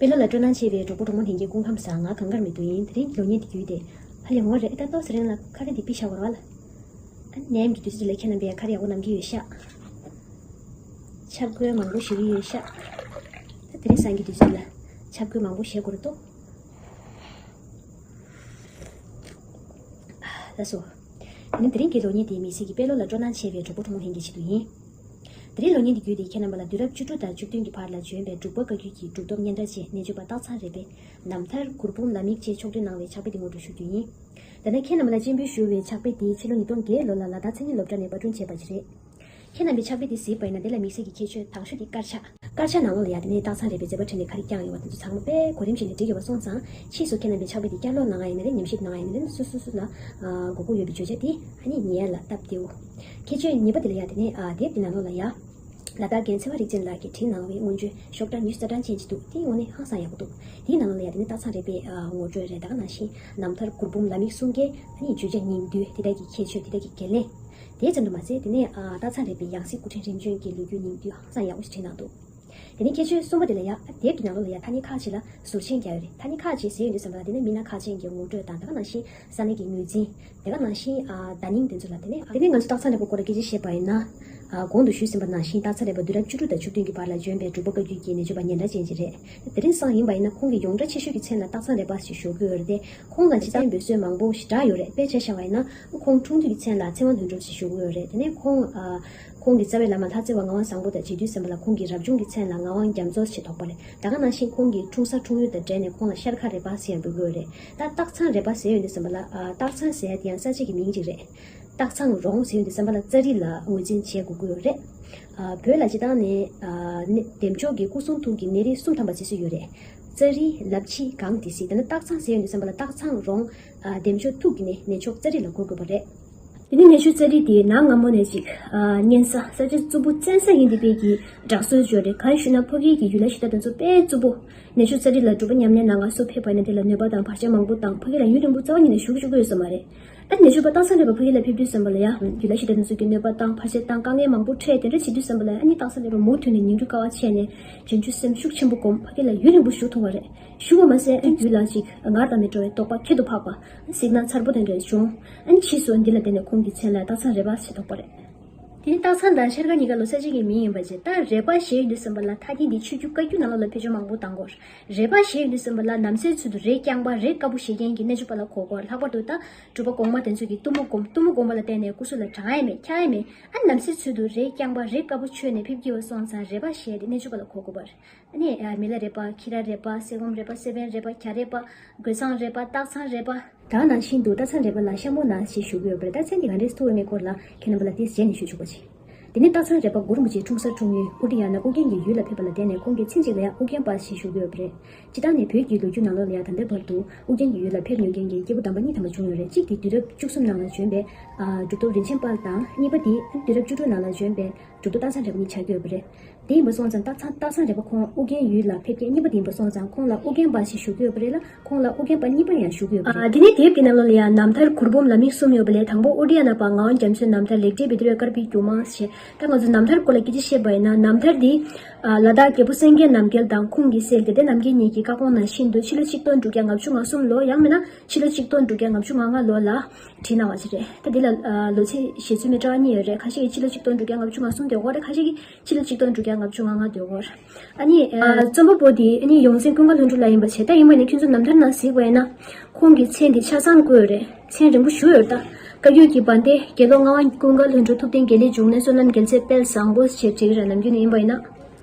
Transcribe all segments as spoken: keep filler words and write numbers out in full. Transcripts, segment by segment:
དཔེ་ཀློག་ལ་སྤྲོ་སྣང་ཆེ་བའི་གྲོགས་པོ་གྲོགས་མོ་ལྷན་རྒྱས་སྐུ་ཁམས་བཟང་། ང་གངས་དཀར་མེ་ཏོག་ཡིན། དེ་རིང་གི་གློག་བརྙན་དེ་བརྒྱུད་དེ་ཧ་ལས་ངོ་རེད། ད་ལྟོ་ཟེར་རིང་ལ་ཁ་རས་འདི་པི་ཤ་བོར་བ་ལ། ཨ་ནེམ་གྱི་དུས་ཚོད་ལ་ཁྱེད་རྣམ་པས་ཁ་རས་ཡག་པོ་བསྣམས་ཀྱི་ཡོད་ཤག་ཆབ་གོས་མང་པོ་བཞེས་ཀྱི་ཡོད་ཤག་ད་དེ་རིང་སང་གི་དུས་ཚོད་ལ་ཆབ་གོས་མང་པོ་བཞེས་དགོས་རེད་དོ། ལགས་སོ། དེ་ནི་དེ་རིང་གི་གློག་བརྙན་དེའི་མིང་ཚིག་གི་དཔེ་ཀློག་ལ་སྤྲོ་སྣང་ཆེ་བའི་གྲོགས་པོ་གྲོགས་མོ་ལྷན་རྒྱས་ཆེད་དུ་ཡིན། དེ་རིང་གློག་བརྙན་འདི་བརྒྱུད་དེ་ཁྱེད་རྣམ་པ་ལ་དུས་རབས་བཅུ་དྲུག་དང་བཅུ་བདུན་གྱི་བར་ལ་བྱོན་པའི་འབྲུག་པ་བཀའ་བརྒྱུད་ཀྱི་སྒྲུབ་ཐབས་སྙན་གྲགས་ཅན་ནས་བརྗོད་པ་སྟག་ཚང་རས་པའི་རྣམ་ཐར་གུར་འབུམ་ལམ་ཡིག་ཅེས་ཕྱོགས་སྒྲིག་གནང་བའི་ཕྱག་དཔེ་འདི་ངོ་སྤྲོད་ཞུ་རྒྱུ་ཡིན། ད་ནས་ཁྱེད་རྣམ་པ་ལ་སྤྱན་འབུལ་ཞུ་བའི་ཕྱག་དཔེ་འདི་ཕྱི་ལོ་ཉིས་སྟོང་བརྒྱད་ལོ་ལ་ལ་དྭགས་མཚན་ཉིད་སློབ་གྲྭ་ནས་པར་སྐྲུན་བྱས་པ་ཞིག་རེད། ཁྱེད་རྣམ་པས་ཕྱག་དཔེ་དེ་གཟིགས་པ་ཡིན་ན་དེ་ལ་དམིགས་བསལ་གྱི་ཁྱད་ཆོས་དང་ཤོས་དེ་དཀར་ཆག་དཀར་ཆག་ནང་ལོགས་ལ་ཡ་དེ་ནས་སྟག་ཚང་རས་པའི་མཛད་པ་འཕྲིན་ལས་ག་རེ་བསྐྱངས་ཡོད་པ་དེ་ཚོ་ཚང་མ་དཔེ་གོ་རིམ་བཞིན་གྱི་བྲིས་ཡོད་པ་སོང་ཙང་ཕྱིས་སུ་ཁྱེད་རྣམ་པས་ཕྱག་དཔེ་དེ་བསྐྱར་ཀློག་གནང་ཡ་ཡིན་ན་རེད། ཉམས་ཞིབ་གནང་ཡ་ཡིན་ན་རེད། སོ་སོ་སོ་ལ་དགོས་མཁོ་ཡོད་པའི་བརྗོད་བྱ་དེ་ཨ་ནི་ཉན་ཡ་ལ་སྟབས་བདེའོ། ཁྱད་ཆོས་གཉིས་པ་དེ་ལ་ཡ་དེ་ནས་དེབ་དེ་ནང་ལོགས་ལ་ཡ། ལ་དྭགས་རྒན་ཚེ་དབང་རིག་འཛིན་ལགས་ཀྱིས་བྲིས་གནང་བའི་སྔོན་བརྗོད་ཤོག་གྲངས་ཉི་ཤུ་རྩ་གྲངས་ཅན་ཅིག་འདུག་དེ་དངོས་གནས་ཧང་སང་ཡག་པོ་འདུག་དེའི་ནང་ལ་ཡ་དེ་ནས་སྟག་ཚང་རས་པའི་ངོ་སྤྲོད་རེད། ད་ག་ནང་བཞིན་རྣམ་ཐར་གུར་འབུམ་ལམ་ཡིག་གསུང་མཁན་ཨ་ནི་བརྗོད་བྱ་སྙིང་བསྡུས་དེ་དག་གི་ཁྱད་ཆོས་དེ་དག་གི་འགན་ལེན། དེ་ཙམ་དུ་མ་ཟད་དེ་ནས་སྟག་ཚང་རས་པའི་ཡང་སྲིད་སྐུ་ཕྲེང་རིམ་བྱོན་གྱི་ལོ་རྒྱུས་སྙིང་བསྡུས་ཧང་སང་ཡག་པོ་ཞིག་བྲིས་གནང་འདུག་དེ་ནས་ཁྱད་ཆོས་གསུམ་པ་དེ་ལ་ཡ་དེབ་ཀྱི་ནང་ལོགས་ལ་ཡ་ཐ་སྙད་ཁག་ཅིག་ལ་ཟུར་མཆན་རྒྱག་ཡོད་རེད། ཐ་སྙད་ཁག་ཅིག་ཟེར་ཡོང་དུས་ཙམ་པ་ལ་དེ་ནས་མི་སྣ་ཁག་ཅན་གྱི་ངོ་སྤྲོད་དང་ད་ག་ནང་བཞིན་ས་གནས་ཀྱི་ངོས་འཛིན། དེ་ག་ནང་བཞིན་ཨ་བརྡ་རྙིང་དེ་ཚོ་ལ་དེ་ནས་དེ་ནས་ང་ཚོ་སྟག་ཚང་རས་པ་སྐོར་ལ་སྐད་ཆ་བཤད་པ་ཡིན་ན། ཨ་གོང་དུ་ཞུས་ཟིན་པ་ནང་བཞིན་སྟག་ཚང་རས་པ་དུས་རབས་བཅུ་དྲུག་དང་བཅུ་བདུན་གྱི་བར་ལ་བྱོན་པའི་འབྲུག་པ་བཀའ་བརྒྱུད་ཀྱི་ནས་བརྗོད་པ་སྙན་གྲགས་ཅན་ཅིག་རེད། དེ་རིང་སང་ཡིན་པ་ཡིན་ན་ཁོང་གི་ཡོངས་གྲགས་ཆེ་ཤོས་ཀྱི་མཚན་ལ་སྟག་ཚང་རས་པ་ཞེས་ཞུ་གི་ཡོད་རེད་དེ། ཁོང་ལ་སྤྱི་བཏང་འབོད་སྲོལ་མང་པོ་ཞེ་དྲག་ཡོད་རེད། དཔེ་ཆ་བཞག་པ་ཡིན་ན་ཁོང་འཁྲུངས་དུས་ཀྱི་མཚན་ལ་ཚེ་དབང་དོན་གྲུབ་ཞེས་ཞུ་གི་ཡོད་རེད། དེ་ནས་ཁོང་ཨ་ཁོང་གི་རྩ་བའི་བླ་མ་ལྷ་རྩེ་བ་ངག་དབང་བཟང་པོ་དང་མཇལ་དུས་ཙམ་པ་ལ་ཁོང་གི་རབ་བྱུང་གི་མཚན་ལ་ངག་དབང་རྒྱ་མཚོ་ཞེས་ཐོགས་པ་རེད། ད་ག་ནང་བཞིན་ཁོང་གི་འཁྲུངས་ས་འཁྲུངས་ཡུལ་དང་འབྲེལ་ནས་ཁོང་ལ་ཤར་ཁ་རས་པ་ཟེར་ཡང་འབོད་ཀྱི་ཡོད་རེད། ད་སྟག་ཚང་རས་པ་ཟེར་ཡོང་དུས་ཙམ་པ་ལ་ཨ་སྟག་ཚང་ཟེར་ཡ་དེ་ཡང་ས་ཆ་གི་མིང་ཅིག་རེད། སྟག་ཚང་རོང་ཟེར་ཡོང་དུས་ཙམ་པ་ལ་ཙ་རི་ལ་ངོས་འཛིན་བྱེད་དགོས་ཀྱི་ཡོད་རེད། ཨ་བོད་ལ་སྤྱི་བཏང་ནས་ཨ་ནི་བདེ་མཆོག་གི་སྐུ་གསུང་ཐུགས་ཀྱི་གནས་རིས་སུམ་ཐམ་པ་ཅིག་སུ་ཡོད་རེད། ཙ་རི་ལབ་ཕྱི་གངས་ཏི་སེ། ད་ནི་སྟག་ཚང་ཟེར་ཡོང་དུས་ཙམ་པ་ལ་སྟག་ཚང་རོང་ཨ་བདེ་མཆོག་ཐུགས་ཀྱི་གནས་གནས་མཆོག་ཙ་རི་ལ་གོ་དགོས་པ་རེད། དེ་ནི་གནས་མཆོག་ཙ་རི་དེ་ནང་སྔ་མོ་ནས་ཅིག་ཨ་གཉན་ས་ས་ཆ་རྩུབ་པོ་བཙན་ས་ཡིན་དེ་དཔེ་གི་འདྲ་སྲོལ་ཅིག་ཡོད་རེད། གང་ཞུ་ན་ཕ་གི་གི་ཡུལ་ལྷ་གཞི་བདག་དེ་ཚོ་དཔེ་རྩུབ་པོ། གནས་མཆོག་ཙ་རི་ལ་སྒྲུབ་པ་ཉམས་ལེན་གནང་ག་སུ་ཕེབས་པ་ཡིན་ན་དེ་ལ་གནོད་པ་དང་བར་ཆད་མང་པོ་བཏང་། ཕ་གི་ལ་ཡུན་རིང་པོ་རྩ་བ་ཉིད་ནས་བཞུགས་བཅུག་གི་ཡོད་ས་མ་རེད། ཨ་ནི་གནས་མཆོག་པ་སྟག་ཚང་རས་པ་ཕ་གི་ལ་ཕེབས་དུས་ཙམ་པ་ལ་ཡ་ཡུལ་ལྷ་གཞི་བདག་དེ་ཚོ་གི་གནོད་པ་བཏང་བར་ཆད་བཏང་དཀའ་ངལ་མང་པོ་འཕྲད་དེ་འདྲ་བྱེད་དུས་ཙམ་པ་ལ་ཡ་ཨ་ནི་སྟག་ཚང་རས་པ་མུ་མཐུད་ནས་ཉིང་རྡུལ་དཀའ་བ་ཆེ་ནས་བྱང་ཆུབ་སེམས་ཤུགས་ཆེན་པོ་སྒོམ། ཕ་གི་ལ་ཡུན་རིང་པོ་བཞུགས་ཐུབ་པ་རེད། བཞུགས་པ་མ་ཟད་ཨ་ནི་ཡུལ་ལ་ཅིག་ངར་དང་མི་འཕྲོ་བའི་དོགས་པ་ཁྱད་དུ་འཕགས་པ། སྲིད་ན་མཚར་པོ་དེ་འདྲ་བྱུང་། ཨ་ནི་ཕྱིས་སུ་འདི་ལ་བརྟེན་ནས་ཁོང་གི་མཚན་ལ་སྟག་ཚང་རས་པ་ཞེས་ཐོགས་པ་རེད། དེ་ནི་སྟག་ཚང་དང་ཤར་ཁ་གཉིས་ཀ་ལོ་ས་ཆ་གི་མིང་ཡིན་པ་བྱས། ད་རས་པ་ཞེས་ཡོང་དུས་ཙམ་པ་ལ་ད་ཐེངས་འདི་ཆོས་བརྒྱུད་བཀའ་བརྒྱུད་ནང་ལོགས་ལ་ཕལ་ཆེར་མང་པོ་བཏང་གོ། རས་པ་ཞེས་ཡོང་དུས་ཙམ་པ་ལ་ནམ་ཟླ་ཚུལ་དུ་རས་རྐྱང་པ་རས་དཀར་པོ་བཞེས་མཁན་གྱི་གནས་མཆོག་པ་ལ་གོ་གོ། ལྷག་པར་དུ་ད་སྒྲུབ་པ་གོང་མ་དེ་ཚོ་གིས་གཏུམ་མོ་སྒོམ། གཏུམ་མོ་སྒོམ་པ་ལ་བརྟེན་ནས་སྐུ་གཟུགས་ལ་གྲང་ཡ་མེད་འཁྱག་ཡ་མེད། ཨ་ནམ་ཟླ་ཚུལ་དུ་རས་རྐྱང་པ་རས་དཀར་པོ་མཆོད་ནས་ཕེབས་ཀྱི་ཡོད་སོང་ཙང་རས་པ་ཞེས་དེ་གནས་མཆོག་པ་ལ་གོ་དགོས་པ་རེད། ཨ་ནི་མི་ལ་རས་པ། ཁྱི་ར་རས་པ། སེ་སྒོམ་རས་པ། སེ་བན་རས་པ། གྱ་རས་པ། རྒོད་ཚང་རས་པ། སྟག་ཚང་རས་པ། ད་ནང་བཞིན་དུ་སྟག་ཚང་རས་པ་ལ་ཤ་མོ་ན་ཞེས་ཞུ་གི་ཡོད་པ་རེད། ད་མཚན་དེ་ག་འདྲས་ཐོགས་ཡོད་མེད་སྐོར་ལ་ཁྱེད་རྣམ་པ་ལ་ཏོག་ཙམ་རྗེས་ནས་ཞུ་ཆོག་པ་བྱེད། དེ་ནས་སྟག་ཚང་རས་པ་གུ་རུ་རིན་པོ་ཆེའི་འཁྲུངས་ས་འཁྲུངས་ཡུལ་ཨུ་ཏྲ་ཡ་ན་ཨུ་རྒྱན་གྱི་ཡུལ་ལ་ཕེབས་པ་ལ་བརྟེན་ནས་ཁོང་གི་མཚན་གཅིག་ལ་ཡང་ཨུ་རྒྱན་པ་ཞེས་ཞུ་གི་ཡོད་པ་རེད། སྤྱིར་བཏང་ནས་བོད་ཀྱི་ལོ་རྒྱུས་ནང་ལོགས་ལ་ཡང་ད་ལྟའི་བར་དུ་ཨུ་རྒྱན་གྱི་ཡུལ་ལ་ཕེབས་མྱོང་མཁན་གྱི་སྐྱེས་བུ་དམ་པ་གཉིས་ཐམ་པ་བྱུང་ཡོད་རེད། གཅིག་དེ་དུས་རབས་བཅུ་གསུམ་ནང་ལ་བྱོན་པའི་ཨ་གྲུབ་ཐོབ་རིན་ཆེན་དཔལ་དང་། གཉིས་པ་དེ་དུས་རབས་བཅུ་དྲུག་ནང་ལ་བྱོན་པའི་གྲུབ་ཐོབ་སྟག་ཚང་རས་པ་གཉིས་ཆགས་ཀྱི་ཡོད་པ་རེད། དེ་ཡིན་པ་སོང་ཙང་སྟག་ཚང་སྟག་ཚང་རས་པ་ཁོང་ཨུ་རྒྱན་ཡུལ་ལ་ཕེབས་མཁན་གཉིས་པ་དེ་ཡིན་པ་སོང་ཙང་ཁོང་ལ་ཨུ་རྒྱན་པ་ཞེས་ཞུ་གི་ཡོད་པ་རེད་ལ། ཁོང་ལ་ཨུ་རྒྱན་པ་གཉིས་པ་ཡང་ཞུ་གི་ཡོད་པ་རེད། ཨ་དེ་ནས་དེབ་ཀྱི་ནང་ལོགས་ལ་ཡང་རྣམ་ཐར་གུར་འབུམ་ལམ་ཡིག་གསུམ་ཡོད་པ་ལས། དང་པོ་ཨུ་ཏྲ་ཡ་ན་པ་ངག་དབང་རྒྱ་མཚོའི་རྣམ་ཐར། ལེགས་བྲིས་བཻ་ཌཱུརྱ་དཀར་པོའི་སྒྱུ་མ་ཞེས། ད་ང་ཚོ་རྣམ་ཐར་སྐོར་ལ་སྐད་ཆ་བཤད་པ་ཡིན་ན། རྣམ་ཐར་འདི་ཨ་ལ་དྭགས་རྒྱལ་པོ་སེང་གེ་རྣམ་རྒྱལ་དང་ཁོང་གི་སྲས་དགེ་ལྡན་རྣམ་རྒྱལ་གཉིས་ཀྱི་བཀའ་དགོངས་ནང་བཞིན་དུ་ཕྱི་ལོ་ཆིག་སྟོང་དྲུག་བརྒྱ་ལྔ་བཅུ་ང་གསུམ་ལོ། ཡང་མིན་ན་ཕྱི་ལོ་ཆིག་སྟོང་དྲུག་བརྒྱ་ལྔ་བཅུ་ང་ལྔ་ལོ་ལ་བྲིས་གནང་བ་ཞིག་རེད། ད་འདི་ལ་ཨ་ལོ་ཚིགས་བཞེས་ཚུལ་མི་འདྲ་བ་གཉིས་ཡོད་རེད། ཁ་ཤས་ཀྱིས་ཕྱི་ལོ་ཆིག་སྟོང་དྲུག་བརྒྱ་ལྔ་བཅུ་ང་གསུམ་ཟེར་གྱི་ཡོད་རེད། ཁ་ཤས་ཀྱིས་ཕྱི་ལོ་ཆིག་སྟོང་དྲུག་བརྒྱ་ལྔ་བཅུ་ང་ལྔ་ཟེར་གྱི་ཡོད་རེད། ཨ་ནི་ཨ་རྩོམ་པ་པོ་དེ་ཨ་ནི་ཡོངས་འཛིན་ཀུན་དགའ་ལྷུན་གྲུབ་ལགས་ཡིན་པ་བྱས། ད་ཡིན་པ་ནི་ཁྱོད་ཚོ་རྣམ་ཐར་ནང་གཟིགས་པ་ཡིན་ན་ཁོང་གི་མཚན་དེ་ཆ་ཚང་བཀོད་ཡོད་རེད། མཚན་རིང་པོ་ཞེ་པོ་ཡོད་རེད། ད་བཀའ་བརྒྱུད་ཀྱི་བན་དེ་དགེ་སློང་ངག་དབང་ཀུན་དགའ་ལྷུན་གྲུབ། ཐུབ་བསྟན་དགེ་ལེགས་འབྱུང་གནས། བསོད་ནམས་རྒྱལ་མཚན་དཔལ་བཟང་པོ་ཞེས་བྲིས་ཀྱི་རེད། ནམ་རྒྱུན་ནས་ཡིན་པ་ཡིན་ན།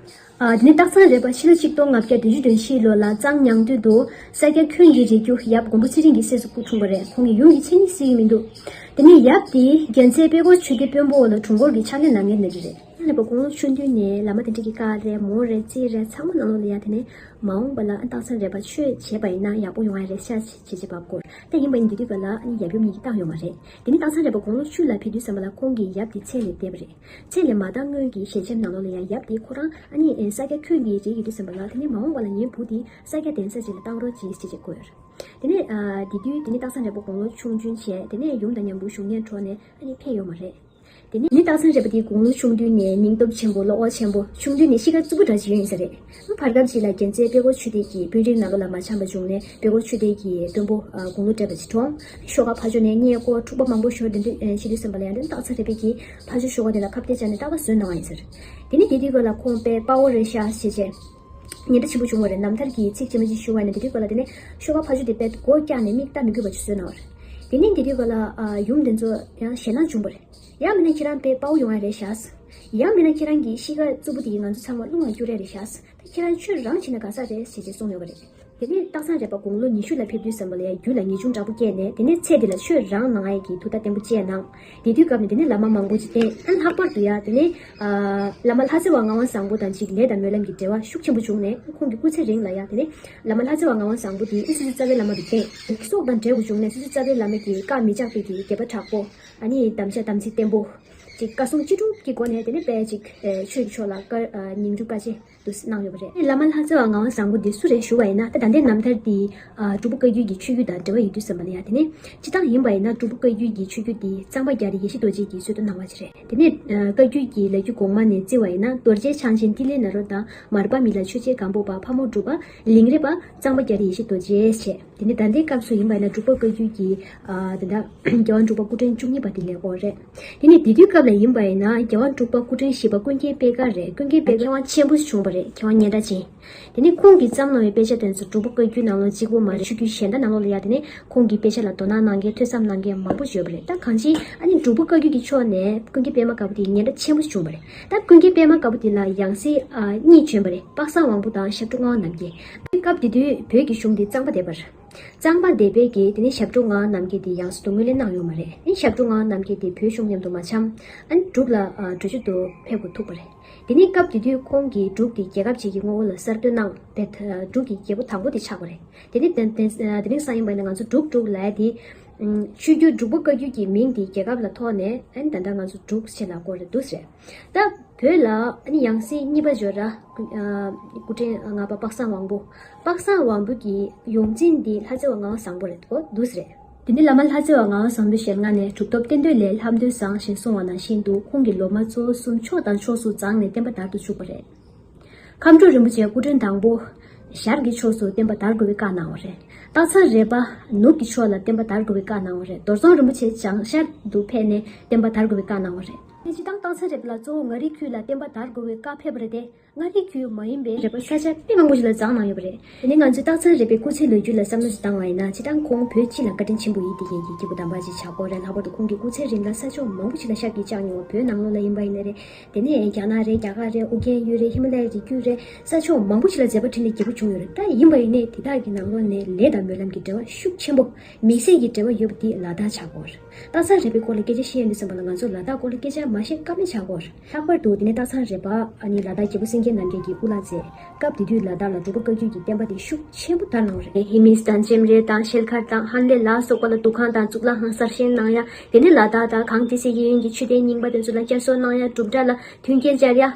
ཨ་དེ་ནས་སྟག་ཚང་རས་པ་ཕྱི་ལོ་ཆིག་སྟོང་ལྔ་བརྒྱ་བདུན་ཅུ་དོན་བཞི་ལོ་ལ་གཙང་ཉང་སྟོད་དུ་ས་སྐྱ་ཁྱོན་གྱི་རིགས་རྒྱུད་ཡབ་མགོན་པོ་ཚེ་རིང་གི་སྲས་སུ་སྐུ་འཁྲུངས་པ་རེད། ཁོང་གི་ཡུམ་གྱི་མཚན་ནི་གཟིགས་ཀྱི་མི་འདུག་དེ་ནས་ཡབ་དེ་རྒྱལ་མཚན་དཔལ་འཁོར་ཆོས་རྒྱལ་དཔོན་པོ་ལ་དྲུང་འཁོར་གྱི་ཕྱག་ལས་གནང་མཁན་དེ་རེད། ཡང་ན་པ་དགུང་ལོ་ཆུང་དུས་ནས་བླ་མ་དེ་འདྲ་གི་བཀའ་རེད། མོ་རེད། རྩིས་རེད། ཚང་མ་ནང་ལོགས་ལ་ཡ་དེ་ནས་མ་འོངས་པ་ལ་སྟག་ཚང་རས་པ་ཆོས་བྱས་པ་ཡིན་ན་ཡག་པོ་ཡོང་ཡ་རེད་ཤག་བྱས་བྱས་པ་སྐོར། ད་ཡིན་པ་ཡིན་དེ་དུས་ག་ལ་ཡབ་ཡུམ་གཉིས་ཀྱིས་བཏང་ཡོད་མ་རེད། དེ་ནས་སྟག་ཚང་རས་པ་དགུང་ལོ་བཅུ་ལ་ཕེབས་དུས་ཙམ་པ་ལ་ཁོང་གི་ཡབ་དེ་མཚན་ལས་འདས་པ་རེད། མཚན་ལས་མ་བཏང་སྔོན་གྱི་ཞལ་ཆེམས་ནང་ལོགས་ལ་ཡང་ཡབ་དེ་ཁོ་རང་ཨ་ནི་ས་སྐྱ་ཁྱོན་གྱི་རིགས་ཡིན་དུས་ཙམ་པ་ལ། དེ་ནས་མ་འོངས་པ་ལ་ངའི་བུ་དེ་ས་སྐྱ་གདན་ས་ཅིག་ལ་བཏང་རོགས་གྱིས་ཅེས་བཀོད་ཡོད་རེད། དེ་ནས་ཨ་དེ་དུས་དེ་ནས་སྟག་ཚང་རས་པ་དགུང་ལོ་ཆུང་ཆུང་བྱས། དེ་ནས་ཡུམ་དང་མཉམ་པོ་བཞུགས་གནས་འཕྲོག་ནས་ཨ་ནི་ཕེབས་ཡོད་མ་རེད། དེ་ནས་ནི་སྟག་ཚང་རས་པ་དེའི་དགུང་ལོ་ཆུང་དུས་ནས་སྙིང་སྟོབས་ཆེན་པོ། བློ་ཁོག་ཆེན་པོ། ཆུང་དུས་ནས་གཤིས་ཀ་རྩུབ་པོ་འདྲ་ཞིག་ཡོད་ཡིན་ས་རེད། བར་སྐབས་ཤིག་ལ་རྒྱལ་མཚན་དཔལ་འཁོར་ཆོས་སྡེ་གི་དཔོན་རིགས་ནང་ལོགས་ལ་མ་འཆམ་པ་བྱུང་ནས། དཔལ་འཁོར་ཆོས་སྡེ་གི་དཔོན་པོ་དགུང་ལོ་བགྲེས་པ་ཅིག་གྲོངས། ཤོག་ཁ་ཕར་ཕྱོགས་ནས་རྙེད་སྐོར་འཁྲུག་པ་མང་པོ་ཤོར། དེ་འདྲ་བྱེད་དུས་ཙམ་པ་ལ་ཡང་དེ་སྟག་ཚང་རས་པའི་གིས་ཕར་ཕྱོགས་ཤོག་ཁ་དེ་ལ་ཁ་གཏད་བཅག་ནས་རྟག་པར་བཟོས་གནང་བ་ཡིན་ས་རེད། དེ་ནས་དེ་དུས་སྐབས་ལ་ཁོང་དཔེ་དཔའ་བོ་རེད་ཤག་ཟེར་བྱས། ཉེན་བརྡ་ཆེན་པོ་བྱུང་བ་རེད། རྣམ་ཐར་གྱི་ཚིག་ཅི་མ་ཅིག་ཞུ་བ་ཡིན་ན། དེ་དུས་སྐབས་ལ་དེ་ནས་ཤོག་ཁ་ཕར་ཕྱོགས་དེ་དཔེ་སྒོ་བཀྱགས་ནས་མིག་ལྟ་མི་དགོས་པ་ཅིག་བཟོས་གནང་བ་རེད། དེ་ནས་དེ་དུས་སྐབས་ལ་ཨ་ཡུམ་དེ་ཚོ་ཡང་ཞེད་སྣང་བྱུང་བ་རེད། ཡང་མིན་ན་ཁྱེད་རང་དཔེ་དཔའ་བོ་ཡོང་ཡ་རེད་ཤག། ཡང་མིན་ན་ཁྱེད་རང་གི་གཤིས་ཀ་རྩུབ་པོ་དེ་ཡིས་ང་ཚོ་ཚང་མ་རླུང་ལ་སྐྱུར་ཡ་རེད་ཤག། ད་ཁྱེད་རང་ཆོས་རང་བྱེད་ན་དགའ་ས་རེད་ཟེར་བྱས་གསུངས་ཡོད་པ་རེད། དེ་ནས་སྟག་ཚང་རས་པ་དགུང་ལོ་ཉི་ཤུ་ལ་ཕེབས་དུས་ཙམ་པ་ལ་ཡ་རྒྱུད་ལ་ངེས་འབྱུང་དྲག་པོ་སྐྱེས་ནས། དེ་ནས་ཚེ་འདི་ལ་ཆོས་རང་གནང་ཡས་ཀྱི་ཐུགས་ཐག་བརྟན་པོ་བཅད་གནང་། དེ་དུས་སྐབས་ནས་དེ་ནས་བླ་མ་མང་པོ་ཅིག་བསྟེན། ཨ་ལྷག་པར་དུ་ཡ་དེ་ནས་ཨ་བླ་མ་ལྷ་རྩེ་བ་ངག་དབང་བཟང་པོ་དང་ཅིག་ལས་དང་སྨོན་ལམ་གྱི་འབྲེལ་བ་ཤུགས་ཆེན་པོ་བྱུང་ནས། ཁོང་གི་སྐུ་ཚེ་རིང་ལ་ཡ་དེ་ནས་བླ་མ་ལྷ་རྩེ་བ་ངག་དབང་བཟང་པོ་དེ་སི་སི་རྩ་བའི་བླ་མ་དང་བསྟེན། སྲོག་དང་འབྲལ་དགོས་བྱུང་ནས་སི་སི་རྩ་བའི་བླ་མ་གིས་བཀའ་མི་བཅག་པའི་གི་དད་པ་དྲག་པོ། ཨ་ནི་དམ་བཅའ་དམ་ཚིག་བརྟན་པོ། ཅིག་བཀའ་གསུང་ཅི་སྒྲུབ་ཀྱི་སྒོ་ནས་དེ་ནས་དཔེ་ཅིག་ཨེ་ཆོས་ཀྱི་ཕྱོགས་ལ་བཀའ་ཨ་ཉིང་སྐྱུར་དཀའ་སྤྱད་དུ་གནང་ཡོད་པ་རེད། བླ་མ་ལྷ་རྩེ་བ་ངག་དབང་བཟང་པོ་འདི་སུ་རེད་ཞུ་བ་ཡིན་ན། ད་ད་ལྟའི་རྣམ་ཐར་འདི་ཨ་འབྲུག་པ་བཀའ་བརྒྱུད་ཀྱི་ཆོས་བརྒྱུད་དང་འབྲེལ་བ་ཡོད་དུས་ཙམ་པ་ལ་ཡ་དེ་ནས་སྤྱིར་བཏང་ཡིན་པ་ཡིན་ན། འབྲུག་པ་བཀའ་བརྒྱུད་ཀྱི་ཆོས་བརྒྱུད་འདི་གཙང་པ་རྒྱ་རི་ཡེ་ཤེས་རྡོ་རྗེ་གིས་གསོལ་གདབ་གནང་བ་ཅིག་རེད། དེ་ནས་ཨ་བཀའ་བརྒྱུད་ཀྱི་ལས་རྒྱུ་གོང་མ་ནས་བརྩི་བ་ཡིན་ན། རྡོ་རྗེ་འཆང་ཆེན་ཏི་ལི་ནཱ་རོ་དང་མར་པ་མི་ལ་ཆོས་རྗེ་སྒམ་པོ་པ། ཕག་མོ་འབྲུག་པ། ལིང་རས་པ། གཙང་པ་རྒྱ་རི་ཡེ་ཤེས་རྡོ་རྗེ་བྱས། དེ་ནས་ད་ལྟའི་སྐབས་སུ་ཡིན་པ་ཡིན་ན། འབྲུག་པ་བཀའ་བརྒྱུད་ཀྱི་ཨ་དེ་འདྲ་རྒྱལ་དབང་འབྲུག་པ་སྐུ་ཕྲེང་བཅུ་གཉིས་པ་དེ་ལས་སྐོར་རེད། དེ་ནས་དེ་དུས་སྐབས་ལ་ཡིན་པ་ཡིན་ན། རྒྱལ་དབང་འབྲུག་པ་སྐུ་ཕྲེང་བཞི་པ་ཀུན་མཁྱེན་པད་དཀར་རེད། ཀུན་མཁྱེན་པད་དཀར་མཁས་དབང་ཆེན་པོ་ཞིག་བྱུང་བ་རེད། མཁས་དབང་སྙན་གྲགས་ཅན། དེ་ནས་ཁོང་གིས་བརྩམས་གནང་བའི་དཔེ་ཆ་དེ་ཚོ་འབྲུག་པ་བཀའ་བརྒྱུད་ནང་ལོགས་གཅིག་པོ་མ་རེད། ཆོས་བརྒྱུད་གཞན་དག་ནང་ལོགས་ལ་ཡ་དེ་ནས་ཁོང་གི་དཔེ་ཆ་ལ་དོ་སྣང་གནང་མཁན་ཐོས་བསམ་གནང་མཁན་མང་པོ་ཞིག་ཡོད་པ་རེད། ད་གང་ཅི་ཨ་ནི་འབྲུག་པ་བཀའ་བརྒྱུད་ཀྱི་ཕྱོགས་ནས་ཀུན་མཁྱེན་པད་མ་དཀར་པོ་དེ་སྙན་གྲགས་ཆེན་པོ་ཞིག་བྱུང་བ་རེད། ད་ཀུན་མཁྱེན་པད་མ་དཀར་པོ་དེ་ལ་ཡང་སྲིད་ཨ་གཉིས་བྱོན་པ་རེད། པ་སངས་དབང་པོ་དང་ཞབས་དྲུང་ངག་དབང་རྣམ་རྒྱལ། སྐབས་དེ་དུས་བོད་ཀྱི་གཞུང་དེ་གཙང་པ་སྡེ་པ་རེད། གཙང་པ་སྡེ་པའི་གི་དེ་ནས་ཞབས་དྲུང་ངག་དབང་རྣམ་རྒྱལ་དེ་ཡང་སྲིད་དུ་ངོས་ལེན་གནང་ཡོད་མ་རེད། ཨ་ནི་ཞབས་དྲུང་ངག་དབང་རྣམ་རྒྱལ་དེ་བོད་གཞུང་མཉམ་དུ་མ་འཆམ། ཨ་ནི་འབྲུག་ལ་ཨ་བྲོས་བྱོལ་དུ་ཕེབས་དགོས་ཐུག་པ་རེད། དེ་ནས་སྐབས་དེ་དུས་ཁོང་གིས་འབྲུག་དེ་རྒྱལ་ཁབ་ཅིག་གི་ངོ་བོ་ལ་གསར་གཏོད་གནང་བས། ད་འབྲུག་གི་རྒྱལ་པོ་དང་པོ་དེ་ཆགས་པ་རེད། དེ་ནས་དེ་དེ་དེ་རིང་སང་ཡིན་པ་ཡིན་ན། ང་ཚོ་འབྲུག་འབྲུག་ལབ་ཡ་དེ་ཨམ་ཆོས་བརྒྱུད་འབྲུག་པ་བཀའ་བརྒྱུད་ཀྱི་མིང་དེ་རྒྱལ་ཁབ་ལ་ཐོགས་ནས། ཨ་ནི་ད་ལྟ་ང་ཚོ་འབྲུག་ཟེར་ལབ་ཀྱི་ཡོད་རེད། འདུག་ཟེར། ད་བོད་ལ་ཨ་ནི་ཡང་སྲིད་གཉིས་པ་འབྱོར་ར། སྐུ་ཨ་སྐུ་ཕྲེང་ལྔ་པ་པ་སངས་དབང་པོ། པ་སངས་དབང་པོ་གི་ཡོངས་འཛིན་འདི་ལྷ་རྩེ་བ་ངག་དབང་བཟང་པོ་རེད་འདུག་འདུག་ཟེར། དེ་ནས་བླ་མ་ལྷ་རྩེ་བ་ངག་དབང་བཟང་པོའི་ཞལ་སྔ་ནས། གྲུབ་ཐོབ་བསྟན་འདོད་ལས་ལྷམ་དོན་བཟང་ཞེས་གསུང་བ་ནང་བཞིན་དུ། ཁོང་གིས་ལོ་མ་གཙོ་བོ་གསུམ་ཕྱོགས་དང་ཕྱོགས་སུ་བརྫངས་ནས་བསྟན་པ་དར་དུ་བཅུག་པ་རེད། ཁམས་སྤྲུལ་རིན་པོ་ཆེ་སྐུ་ཕྲེང་དང་པོ་ཞར་གྱི་ཕྱོགས་སུ་བསྟན་པ་དར་དགོས་པའི་བཀའ་གནང་བ་རེད། སྟག་ཚང་རས་པ་ནུབ་ཀྱི་ཕྱོགས་ལ་བསྟན་པ་དར་དགོས་པའི་བཀའ་གནང་བ་རེད། རྡོར་ཚང་རིན་པོ་ཆེ་བྱང་ཤར་དུ་ཕེབས་ནས་བསྟན་པ་དར་དགོས་པའི་བཀའ་གནང་བ་རེད། དེ་སྤྱིར་བཏང་སྟག་ཚང་རས་པ་ལ་གཙོ་བོ་མངའ་རིས་ཁུལ་ལ་བསྟན་པ་དར་དགོས་པའི་བཀའ་ཕེབས་པ་རེད་དེ། མངའ་རིས་ཁུལ་མ་ཡིན་པའི་རས་པ་ས་ཆ་དཔེ་མང་པོ་ཞིག་ལ་བརྫངས་གནང་ཡོད་པ་རེད། དེ་ནས་ང་ཚོས་སྟག་ཚང་རས་པའི་སྐུ་ཚེའི་ལོ་རྒྱུས་ལ་བསམ་བློ་ཞིག་བཏང་བ་ཡིན་ན། སྤྱིར་བཏང་ཁོང་བོད་སྤྱི་ལ་བཀའ་དྲིན་ཆེན་པོ་ཡིན། དེ་ཡིན་གྱི་སྐྱེས་བུ་དམ་པ་ཅིག་བྱ་དགོས་རེད། ལྷག་པར་དུ་ཁོང་གི་སྐུ་ཚེ་རིང་ལ་ས་ཕྱོགས་མང་པོ་ཞིག་ལ་ཤགས་ཀྱིས་བཅགས་མྱོང་བ། བོད་ནང་ལོགས་ལ་ཡིན་པ་ཡིན་ན་རེད། དེ་ནས་རྒྱ་ནག་རེད། རྒྱ་གར་རེད། ཨུ་རྒྱན་ཡུལ་རེད། ཧི་མ་ལ་ཡའི་རི་རྒྱུད་རེད། ས་ཕྱོགས་མང་པོ་ཞིག་ལ་མཛད་པ་འཕྲིན་ལས་རྒྱས་པོ་བྱུང་ཡོད་རེད། ད་ཡིན་པ་ཡིན་ནའི་དེ་དག་གི་ནང་ལོགས་ནས་ལས་དང་སྨོན་ལམ་གྱི་འབྲེལ་བ་ཤུགས་ཆེན་པོ། དམིགས་བསལ་གྱི་འབྲེལ་བ་ཡོད་པ་དེ་ལ་དྭགས་ཆགས་ཀྱི་ཡོད་རེད། སྟག་ཚང་རས་པའི་སྐོར་ལ་སྐད་ཆ་བཤད་ཡོང་དུས་ཙམ་པ་ལ། ང་ཚོ་ལ་དྭགས་སྐོར་ལ་སྐད་ཆ་མ་བཤད་ཀ་མེད་ཆགས་ཀྱི་ཡོད་རེད། ལྷག་པར་དུ་དེ་ནས་སྟག་ཚང་རས་པ་ཨ་ནི་ལ་དྭགས་རྒྱལ་པོ་སེང་གེ་རྣམ་རྒྱལ་གྱི་སྐུ་ལ་མཛད། སྐབས་དེ་དུས་ལ་དྭགས་ལ་འབྲུག་པ་བཀའ་བརྒྱུད་ཀྱི་བསྟན་པ་དེ་ཤུགས་ཆེན་པོ་དར་གནང་བ་རེད། ཧེ་མིས་དང་ལྕེམ་རེ་དང་ཤེལ་མཁར་དང་ཧན་ལེ་ལ་སོགས་པ་ལ་འདུ་ཁང་དང་གཙུག་ལག་ཁང་གསར་བཞེངས་གནང་ཡ། དེ་ནས་ལ་དྭགས་དང་གངས་ཏི་སེ་གཡས་གཡོན་གྱི་ཆོས་སྡེ་རྙིང་པ་དེ་ཚོ་ལ་བསྐྱར་གསོ་གནང་ཡ། གྲུབ་འབྲས་ལ་མཐུན་རྐྱེན་སྦྱར་ཡ།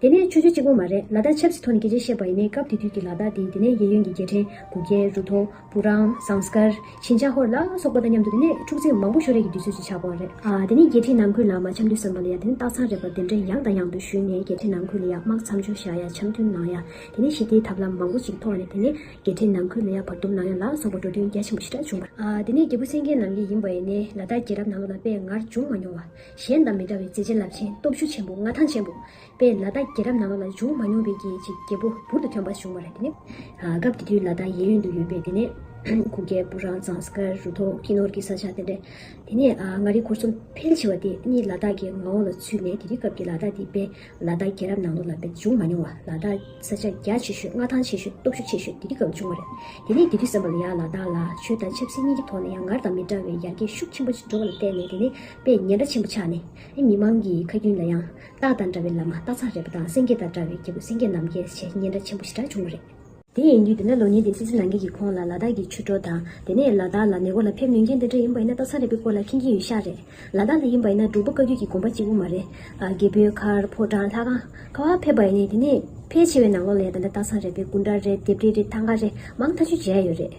དེ་ནས་ཆོས་ཕྱོགས་གཅིག་པོ་མ་རེད། ལ་དྭགས་ཆབ་སྲིད་ཐོག་ནས་སྐད་ཆ་བཤད་པ་ཡིན་ནའི། སྐབས་དེ་དུས་ཀྱི་ལ་དྭགས་དེ་དེ་ནས་གཡས་གཡོན་གྱི་རྒྱལ་ཕྲན་གུ་གེ། རུ་ཐོག། བུ་རང་། ཟངས་དཀར། ཞིན་ཅང་ཧོར་ལ་སོགས་པ་དང་མཉམ་དུ་དེ་ནས་འཁྲུག་འཛིང་མང་པོ་ཤོར་ཡས་ཀྱི་དུས་ཚོད་ཅིག་ཆགས་པ་རེད། ཨ་དེ་ནས་རྒྱལ་ཕྲན་ནང་ཁུལ་ལ་མ་འཆམ་དུས་ཙམ་པ་ལ་ཡ། དེ་ནས་སྟག་ཚང་རས་པ་གདན་འདྲེན་ཡང་དང་ཡང་དུ་ཞུས་ནས་རྒྱལ་ཕྲན་ནང་ཁུལ་ལ་ཡ་དམག་མཚམས་འཇོག་བཞག་ཡ། འཆམ་མཐུན་གནང་ཡ། དེ་ནས་ཞི་བདེའི་ཐབས་ལམ་མང་པོ་ཅིག་ཐོག་ནས་དེ་ནས་རྒྱལ་ཕྲན་ནང་ཁུལ་ལ་ཡ་བར་འདུམ་གནང་ཡ་ལ་སོགས་པ་འགྲོ་དོན་རྒྱ་ཆེན་པོ་ཞེ་དྲག་བྱུང་བ་རེད། ཨ་དེ་ནས་རྒྱལ་པོ་སེང་གེ་རྣམ་རྒྱལ་ཡིན་པ་ཡིན་ནའི་ལ་དྭགས་རྒྱལ་རབས་ནང་ལོགས་ལ་དཔེ་སྔར་བྱུང་མ་མྱོང་བ། གཞན་དང་མི་འདྲ་བའི་མཛད་རྗེས་རླབས་ཆེན། སྟོབས་ཤུགས་ཆེན་པོ། མངའ་ཐང་ཆེན་པོ། དཔེ་ལ་དྭགས་རྒྱལ་རབས་ནང་ལོགས་ལ་བྱུང་མ་མྱོང་བའི་གི་ཅིག་རྒྱལ་པོ་འབུར་དུ་ཐོན་པ་བྱུང་བ་རེད། དེ་ནས་ཨ་སྐབས་དེ་དུས་ལ་དྭགས་གཡས་གཡོན་དུ་ཡོད་པའི་དེ་ནས་གུ་གེ། བུ་རང་། ཟངས་དཀར། རུ་ཐོག། ཀི་ནོར་གྱི་ས་ཆ་དེ་འདྲ། དེ་ནས་ཨ་མངའ་རིས་ཁོར་སྲུང་ཕལ་ཆེ་བ་དེ་ནི་ལ་དྭགས་ཀྱི་མངའ་འོག་ལ་ཚུད་ནས། དེ་དུས་སྐབས་ཀྱི་ལ་དྭགས་དེ་དཔེ་ལ་དྭགས་རྒྱལ་རབས་ནང་ལོགས་ལ་དཔེ་བྱུང་མ་མྱོང་བ། ལ་དྭགས་ས་ཆ་རྒྱ་ཆེ་ཤོས། མངའ་ཐང་ཆེ་ཤོས། སྟོབས་ཤུགས་ཆེ་ཤོས་དེ་དུས་སྐབས་བྱུང་བ་རེད། དེ་ནས་དེ་དུས་ཙམ་པ་ལ་ཡ་ལ་དྭགས་ལ་ཆོས་དང་ཆབ་སྲིད་གཉིས་ཀྱི་ཐོག་ནས་ཡང་སྔར་དང་མི་འདྲ་བའི་ཡར་རྒྱས་ཤུགས་ཆེན་པོ་ཞིག་འགྲོ་བ་ལ་བརྟེན་ནས། དེ་ནས་དཔེ་ཉེན་བརྡ་ཆེན་པོ་ཆགས་ནས། ཨེ་མི་མང་གི་ཁ་རྒྱུན་ལ་ཡང་སྟག་དང་འདྲ་བའི་བླ་མ་སྟག་ཚང་རས་པ་དང་། སེང་གེ་དང་འདྲ་བའི་རྒྱལ་པོ་སེང་གེ་རྣམ་རྒྱལ་ཞེས་ཉེན་བརྡ་ཆེན་པོ་ཞེ་དྲག་བྱུང་བ་རེད། དེ་ཡིན་དུས་དེ་ནས་ལོ་ཉེས་ལྡན་སྲིད་ཟུར་ནང་འགལ་གྱིས་ཁོང་ལ་ལ་དྭགས་ཀྱི་ཆོས་གྲོགས་དང་། དེ་ནས་ལ་དྭགས་ལ་ནེ་གོ་ལ་ཕེབས་མྱོང་མཁན་དེ་འདྲ་ཡིན་པ་ཡིན་ན་སྟག་ཚང་རས་པའི་སྐོར་ལ་མཁྱེན་མཁན་ཡོད་ཤག་རེད། ལ་དྭགས་ལ་ཡིན་པ་ཡིན་ན་འབྲུག་པ་བཀའ་བརྒྱུད་ཀྱི་དགོན་པ་གཅིག་པུ་མ་རེད། ཨ་རྒྱལ་པོའི་མཁར། ཕོ་བྲང་། ལྷ་ཁང་། ག་པར་ཕེབས་པ་ཡིན་ནའི་དེ་ནས་ཕལ་ཆེ་བའི་ནང་ལོགས་ལ་ཡ་ད་ལྟ་སྟག་ཚང་རས་པའི་སྐུ་འདྲ་རེད། ལྡེབས་རིས་རེད། ཐང་ག་རེད། མང་ཐག་ཆོད་མཇལ་ཡོད་རེད།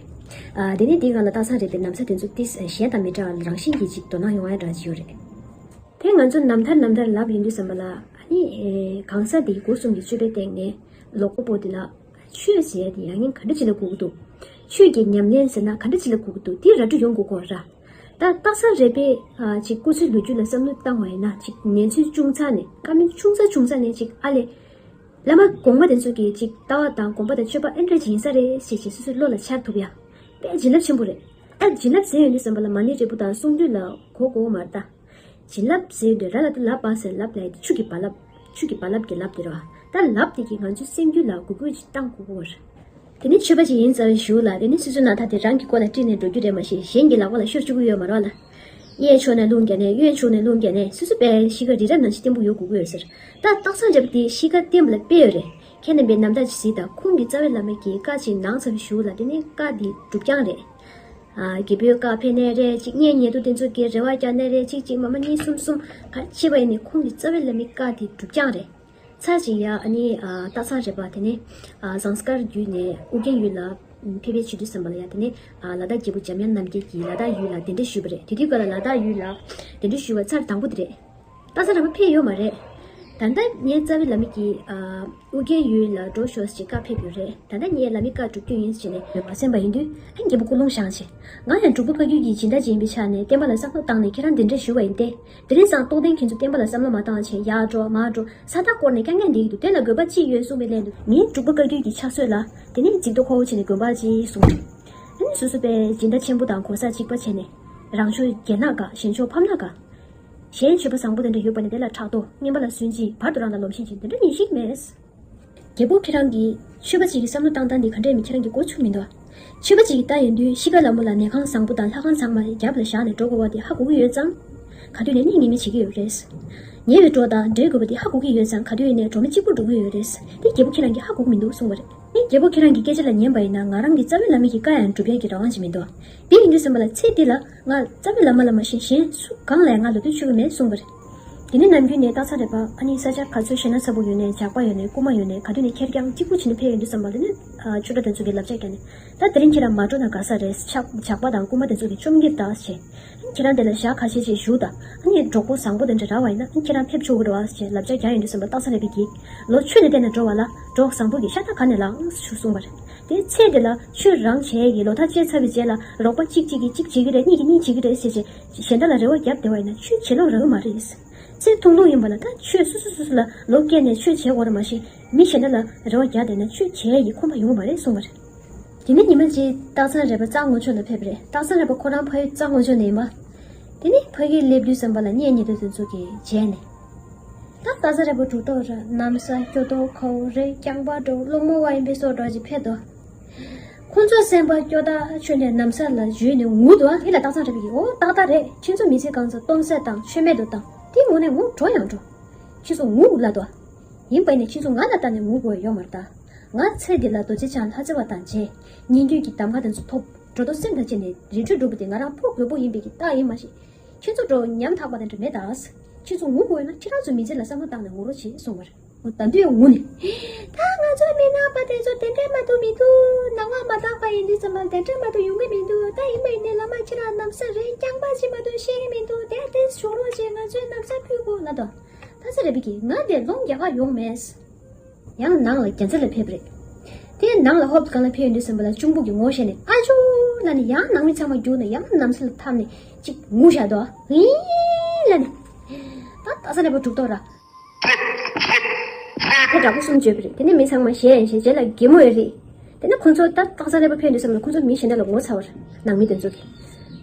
ཨ་དེ་ནས་དེའི་སྒང་ལ་སྟག་ཚང་རས་པའི་ན་བཟའ་དེ་ཚོ་ཏིས་གཞན་དང་མི་འདྲ་བ་རང་བཞིན་གྱིས་ཅིག་དོ་སྣང་ཡོང་ཡ་འདྲ་ཅིག་ཡོད་རེད། དེ་ང་ཚོ་རྣམ་ཐར་རྣམ་ཐར་ལབ་ཡོང་དུས་ཙམ་པ་ལ། ཨ་ནི་གང་ཟག་དེའི་སྒོ་གསུམ་གྱི་སྤྱོད་པའི་སྟེང་ནས་ལོག་པ་པོ་དེ་ལ་ཆོས་ཟེར་ཡ་དེ་ཡང་སྙིང་ག་འདྲ་ཅིག་ལ་གོ་གི་འདུག་ཆོས་ཀྱི་ཉམས་ལེན་ཟེར་ན་ག་འདྲ་ཅིག་ལ་གོ་གི་འདུག་དེ་ར་སྤྲོད་ཡོང་དགོས་ཀྱི་ཡོད་ར། ད་སྟག་ཚང་རས་པའི་ཨ་ཅིག་སྐུ་ཚེ་ལོ་རྒྱུས་ལ་བསམ་བློ་བཏང་བ་ཡིན་ན། ཅིག་ཉན་ཚོད་ཆུང་ཙག་ནས། བཀའ་མོལ་ཆུང་ཙག་ཆུང་ཙག་ནས། ཅིག་ཨ་ལས། བླ་མ་གོང་མ་དེ་ཚོ་གིས་ཅིག་ལྟ་བ་དང་སྒོམ་པ་དང་སྤྱོད་པ་ཨེ་འདྲ་ཅིག་ཡིན་ས་རེད་ཟེར་བྱས་སོ་སོའི་བློ་ལ་འཆར་ཐུབ་ཡ། དཔེ་བྱིན་རླབས་ཆེན་པོ་རེད། ད་བྱིན་རླབས་ཟེར་ཡོང་དུས་ཙམ་པ་ལ་མ་ཎི་འབྲས་བུ་དང་གསུང་སྡུད་ལ་གོ་དགོས་མ་རེད་ད། བྱིན་རླབས་ཟེར་དུས་ར་ལ་ཏུ་ལབ་པ་ཟེར། ལབ་ལ་ཡི་ཆུ་གི་རྦ་རླབས། ཆུ་གི་རྦ་རླབས་ཀྱི་རླབས་དེ་རེད་བ། ད་རླབས་དེ་གིས་ང་ཚོའི་སེམས་རྒྱུད་ལ་འགུལ་སྐྱོད་ཅིག་བཏང་དགོས་ཀྱི་ཡོད་རེད། དེ་ནི་ཆོས་པ་ཅིག་ཡིན་ཙང་ཞུ་ལ། དེ་ནི་སོ་སོའི་རྣམ་ཐར་དེ་རང་གི་མགོ་ལ་དཀྲིས་ནས་འགྲོ་རྒྱུ་རེད། མ་གཞི་གཞན་གྱི་ལག་པ་ལ་ཤོར་བཅུག་གི་ཡོད་མ་རེད་བ་ལ། གཡས་ཕྱོགས་ནས་རླུང་བརྒྱབ་ནས། གཡོན་ཕྱོགས་ནས་རླུང་བརྒྱབ་ནས། སོ་སོ་དཔེ་གཤིས་ཀ་རི་རབ་ནང་བཞིན་བརྟན་པོ་ཡོད་དགོས་ཀྱི་ཡོད་ཟེར། ད་སྟག་ཚང་རས་པ་དེ་གཤིས་ཀ་བརྟན་པོ་ལ་དཔེ་ཡོད་རེད། ཁྱེད་རྣམ་པས་རྣམ་ཐར་ཅིག་གཟིགས་དང་། ཁོང་གི་རྩ་བའི་བླ་མ་གིས་བཀའ་ཅིག་གནང་ཙམ་ཞུ་ལ། དེ་ནི་བཀའ་དེ་སྒྲུབ་རྐྱང་རེད། ཨ། རྒྱལ་པོའི་བཀའ་ཕེབས་ནའི་རེད། ཅིག་གཉེན་ཉེ་དུ་དེ་ཚོ་གིས་རེ་བ་རྒྱག་ནའི་རེད། ཅིག་ཅིག་མ་མ་གཉིས་གསུམ་གསུམ་ག་ཅི་བ་ཡིན་ནའི་ཁོང་གི་རྩ་བའི་བླ་མའི་བཀའ་དེ་སྒྲུབ་རྐྱང་རེད། ཚར་ཅིག་ཡ། ཨ་ནི་ཨ་སྟག་ཚང་རས་པ་དེ་ནི་ཨ་ཟངས་དཀར་བརྒྱུད་ནས་ཨུ་རྒྱན་ཡུལ་ལ་ཕེབས་པའི་བྱེད་དུས་ཙམ་པ་ལ་ཡ། དེ་ནི་ཨ་ལ་དྭགས་རྒྱལ་པོ་འཇམ་དབྱངས་རྣམ་རྒྱལ་གྱིས་ལ་དྭགས་ཡུལ་ལ་གདན་འདྲེན་ཞུས་པ་རེད། དེ་དུས་སྐབས་ལ་ལ་དྭགས་ཡུལ་ལ་གདན་འདྲེན་ཞུས་པ་ཚར་དང་པོ་དེ་རེད། སྟག་ཚང་རས་པ་ཕེབས་ཡོད་མ་རེད། ད་ལྟ་ངའི་རྩ་བའི་བླ་མ་གིས་ཨ་ཨུ་རྒྱན་ཡུལ་ལ་འགྲོ་ཤོག་ཅེས་བཀའ་ཕེབས་ཡོད་རེད། ད་ལྟ་ངའི་བླ་མའི་བཀའ་སྒྲུབ་རྒྱུ་ཡིན་ཟེར་ནས་མ་གསན་པ་ཡིན་དུས། ཨ། རྒྱལ་པོ་སྐུ་རླུང་བཞེངས་བྱས། ང་ཡང་འབྲུག་པ་བཀའ་བརྒྱུད་ཀྱི་སྦྱིན་བདག་ཅིག་ཡིན་པའི་ཆ་ནས་བསྟན་པ་ལ་བསམ་བློ་བཏང་ནས་ཁྱེད་རང་གདན་འདྲེན་ཞུས་པ་ཡིན་ཏེ། དེ་རིང་སང་རྟོགས་ལྡན་ཁྱེད་ཚོ་བསྟན་པ་ལ་བསམ་བློ་མ་བཏང་བྱས་ཡར་འགྲོ་མར་འགྲོ་ས་ཐག་སྐོར་ནས་རྐྱང་རྐྱང་བསྡད་ཀྱི་འདུག་དེ་ལ་དགོས་པ་ཅི་ཡོད་གསུངས་པའི་ལན་དུ། ངས་འབྲུག་པ་བཀའ་བརྒྱུད་ཀྱི་ཕྱག་སྲོལ་ལ་དེ་ནས་རྫིག་མདོག་ཁ་པོ་བྱས་ནས་དགོན་པ་ཅིག་གསུངས། ཨ་ནི་སོ་སོ་པའི་སྦྱིན་བདག་ཆེན་པོ་དང་གོང་ས་གཅིག་པ་བྱས་ནས། རང་ཕྱོགས་རྒྱལ་ནག་དགའ། གཞན་ཕྱོགས་ཕམ་ནག་དགའ། གཞན་སྤྱོད་པ་བཟང་པོ་དེ་འདྲ་ཡོད་པ་ནི་དེ་ལ་ཕྲག་དོག། རྔན་པ་ལ་སུན་འབྱིན། བར་དུ་རང་ལ་ལོམ་ཤིང་བྱིན། དེ་འདྲ་ཉིན་ཞིག་མེད། རྒྱལ་པོ་ཁྱེད་རང་གིས་ཆོས་པ་ཅིག་གི་བསམ་བློ་བཏང་སྟངས་འདི་ག་འདྲས་མིན་ཁྱེད་རང་གིས་གོ་ཚུགས་མི་འདུག་ཆོས་པ་ཅིག་གིས་ལྟ་ཡོང་དུས་གཤིས་ཀ་ལ་མོ་ལ་ནས་ཁང་བཟང་པོ་དང་ལྷ་ཁང་ཚང་མ་རྒྱབ་ལ་བཞག་ནས་འགྲོ་དགོས་པ་དེ་ཧ་གོ་གི་ཡོད་ཙང་། ག་དུས་ནས་གཉིད་ཉལ་མི་བྱེད་ཀྱི་ཡོད་རེད། ཉལ་བའི་གྲོགས་དང་འབྲལ་དགོས་པ་དེ་ཧ་གོ་གི་ཡོད་ཙང་། ག་དུས་ནས་གྲོགས་མི་གཅིག་པུ་འགྲོ་གི་ཡོད་རེད། དེ་རྒྱལ་པོ་ཁྱེད་རང་གིས་ཧ་གོ་གི་མི་འདུག་གསུངས་པ་རེད། ངས་རྒྱལ་པོ་ཁྱེད་རང་གི་སྐད་ཆ་ལ་ཉན་པ་ཡིན་ན། ང་རང་གི་རྩ་བའི་བླ་མ་གི་བཀའ་ཡང་སྒྲུབ་ཡག་གི་རང་དབང་ཅིག་མི་འདུག་དེ་ཡིན་དུས་ཙམ་པ་ལ་ཚེ་འདི་ལ་ང་རྩ་བའི་བླ་མ་ལ་མ་གཞི་གཞན་སུ་གང་ལ་ཡང་ང་ལོ་ཏོག་ཅོ་གི་མེད་གསུངས་པ་རེད། དེ་ནས་ནམ་རྒྱུན་ནས་སྟག་ཚང་རས་པ་ཨ་ནི་ས་ཆ་ག་ཚོད་ཞེ་ན་ཚ་པོ་ཡོད་ནའི། ཇག་པ་ཡོད་ནའི། རྐུན་མ་ཡོད་ནའི། ག་དུས་ནས་ཁེར་རྐྱང་གཅིག་པུ་བྱས་ནས་ཕེབས་ཡོང་དུས་ཙམ་པ་ལ་ནི། ཨ། ཆོས་གྲོགས་དེ་ཚོ་གིས་བསླབ་བྱ་བརྒྱབ་ནས། ད་དེ་རིང་ཁྱེད་རང་མ་འགྲོ་ན་དགའ་ས་རེད། ཇག་ཇག་པ་དང་རྐུན་མ་དེ་ཚོ་གིས་བཅོམ་གྱིས་ད་བྱས། ཁྱེད་རང་དེ་ལ་ཞག་ཁ་ཤས་ཅིག་བཞུགས་དང་། ཨ་ནི་གྲོགས་པོ་བཟང་པོ་དེ་འདྲ་རག་པ་ཡིན་ན། ཨ། ཁྱེད་རང་ཕེབས་ཆོག་གི་རེད་བ་ཞེས་བསླབ་བྱ་བརྒྱབ་ཡོང་དུས་ཙམ་པ། སྟག་ཚང་རས་པ་གིས་ལོ་ཆོས་ལ་བརྟེན་ནས་འགྲོ་བ་ལ་གྲོགས་བཟང་པོ་གི་ཤ་སྟག་ག་ནས་ལངས་ཞུ་གསུངས་པ་རེད། དེ་ཚེ་འདི་ལ་ཆོས་རང་བྱས་ཀྱི་ལོ་ཐག་བཅད་ཚར་བའི་རྗེས་ལ། རོགས་པ་གཅིག་གཅིག་གིས་གཅིག་བྱེད་ཀྱི་རེད། གཉིས་ཀྱིས་གཉིས་བྱེད་ཀྱི་རེད་ཟེར་བྱས་གཞན་དག་ལ་རེ་བ་བརྒྱབ་བསྡད་པ་ཡིན་ན། ཆོས་བྱེད་ལོང་རག་གི་མ་རེད། ཚེ་ཐུང་ཐུང་ཡིན་པ་ལ་ད་ཆོས་སོ་སོ་སོ་སོ་ལ་ལོ་བསྐྱལ་ནས་ཆོས་བྱེད་དགོས་རེད། མ་གཞི་མི་གཞན་དག་ལ་རེ་བ་བརྒྱབ་བསྡད་ན་ཆོས་བྱེད་ཡག་གི་ཁོམ་པ་ཡོང་གི་མ་རེད་གསུངས་པ་རེད། དེ་ནས་ཉི་མ་གཅིག་སྟག་ཚང་རས་པ་རྩྭ་སྔོ་ཕྱོགས་ལ་ཕེབས་པ་རེད། སྟག་ཚང་རས་པ་ཁོ་རང་ཕ་ཡུལ་རྩྭ་སྔོ་ཕྱོགས་ནས་ཡིན་པ། དེ་ནས་ཕ་གིར་སླེབས་དུས་ཙམ་པ་ལ་གཉེན་ཉེ་དུ་དེ་ཚོ་གིས་མཇལ་ནས། ད་སྟག་ཚང་རས་པ་འབྲུག་ཐོག་ར་ན་བཟའ་སྐྱོ་མདོག་ཁ་པོ་རེད། རྐྱང་པ་འདྲ་པོ་སློང་མོ་བ་ཡིན་པའི་བཟོ་འདྲ་ཅིག་ཕེབས་འདུག་ཁོང་ཚོ་སེམས་པ་སྐྱོ་ཐག་ཆོད་ནས་ན་བཟའ་ལ་འཇུས་ནས་ངུ་འདུག་དེ་ལ་སྟག་ཚང་རས་པ་གིས། འོ་ཏག་ཏག་རེད། ཁྱེད་ཚོ་མི་ཚེ་གང་ཚང་སྟོང་ཟད་དང་ཆོ་མེད་དུ་བཏང་། དེ་ངུ་ནས་ངུ་འགྲོ་ཡང་འགྲོ། ཁྱེད་ཚོ་ངུ་ལབ་འདུག་ཡིན་པ་ཡིན་ནའི་ཁྱེད་ཚོ་ང་ལ་ལྟ་ནས་ངུ་དགོས་ཡོད་མ་རེད་ད། ང་ཚེ་འདི་ལ་རྡོ་རྗེ་འཆང་ལྷ་རྩེ་བ་དང་མཇལ། སྙན་བརྒྱུད་ཀྱི་གདམས་ངག་དེ་ཚོ་ཐོབ། འགྲོ་དོན་སེམས་དང་བཅས་ནས་རིམ་གྲོ་སྒྲུབ་པ་དེ་ང་རང་ཕོ་རྒོད་པོ་ཡིན་པའི་གི་རྟགས་ཡིན། མ་གཞི་ཁྱེད་ཚོ་འདྲ་པོ་ཉམ་ཐག་པ་དེ་འདྲ་མེད་ད། ཁྱེད་ཚོ་ངུ་དགོས་ཡོད་ན་ཁྱེད་རང་ཚོ་མི་ཚེ་ལ་བསམ་བློ་བཏང་ནས་ངུ་རོགས་བྱེད་གསུངས་པ་རེད། ད་དུང་ཡང་ངུ་ནས། ད་ང་ཚོའི་མི་ནག་པ་དེ་ཚོ་དེ་འདྲ་མ་གཏོགས་མི་འདུག་ནང་པ་མ་དག་པ་ཡིན་དུས་ཙམ་པ་དེ་འདྲ་མ་གཏོགས་ཡོང་གི་མི་འདུག་ད་ཡིན་པ་ཡིན་ནའི་བླ་མ་ཁྱེད་རང་ན་བཟའ་རེ་རྐྱང་པ་ཞིག་མ་གཏོགས་ཤེས་ཀྱི་མི་འདུག་དེ་དེ་ཞོག་རོགས་བྱེད། ང་ཚོའི་ན་བཟའ་ཕུལ་དགོས་ལབ་འདུག་སྟག་ཚང་རས་པ་གིས། ང་དེ་ལོང་རྒྱག་ག་ཡོང་མེད། ཡང་ནང་ལ་རྒྱལ་རྩེ་ལ་ཕེབས་རེད། དེ་ནང་ལ་ཧོབ་སྒང་ལ་ཕེབས་ཡོང་དུས་ཙམ་པ་ལ་གཅུང་པོ་གིས་ངོ་ཤེས་ནས། ཨ་ཅོ་ལབ་ནས་ཡང་ནང་མི་ཚང་མ་རྒྱུགས་ནས་ཡང་ན་བཟའ་ལ་འཐམས་ནས་ཅིག་ངུ་བཞག་འདུག་ཨིན་ལབ་ནས། ད་སྟག་ཚང་རས་པ་འབྲུག་ཐོག་ར། དེ་དྲག་པོ་གསུམ་བརྗོད་པ་རེད། དེ་ནས་མི་ཚང་མ་ཞེད་ཞེད་རྗེས་ལ་གད་མོ་ཡོད་རེད། དེ་ནས་ཁོ་ཚོ་ད་སྟག་ཚང་རས་པ་ཕེབས་དུས་ཙམ་ལ་ཁོ་ཚོ་མི་གཞན་དག་ལ་ངོ་ཚ་བ་རེད། ནང་མི་དེ་ཚོ་གིས།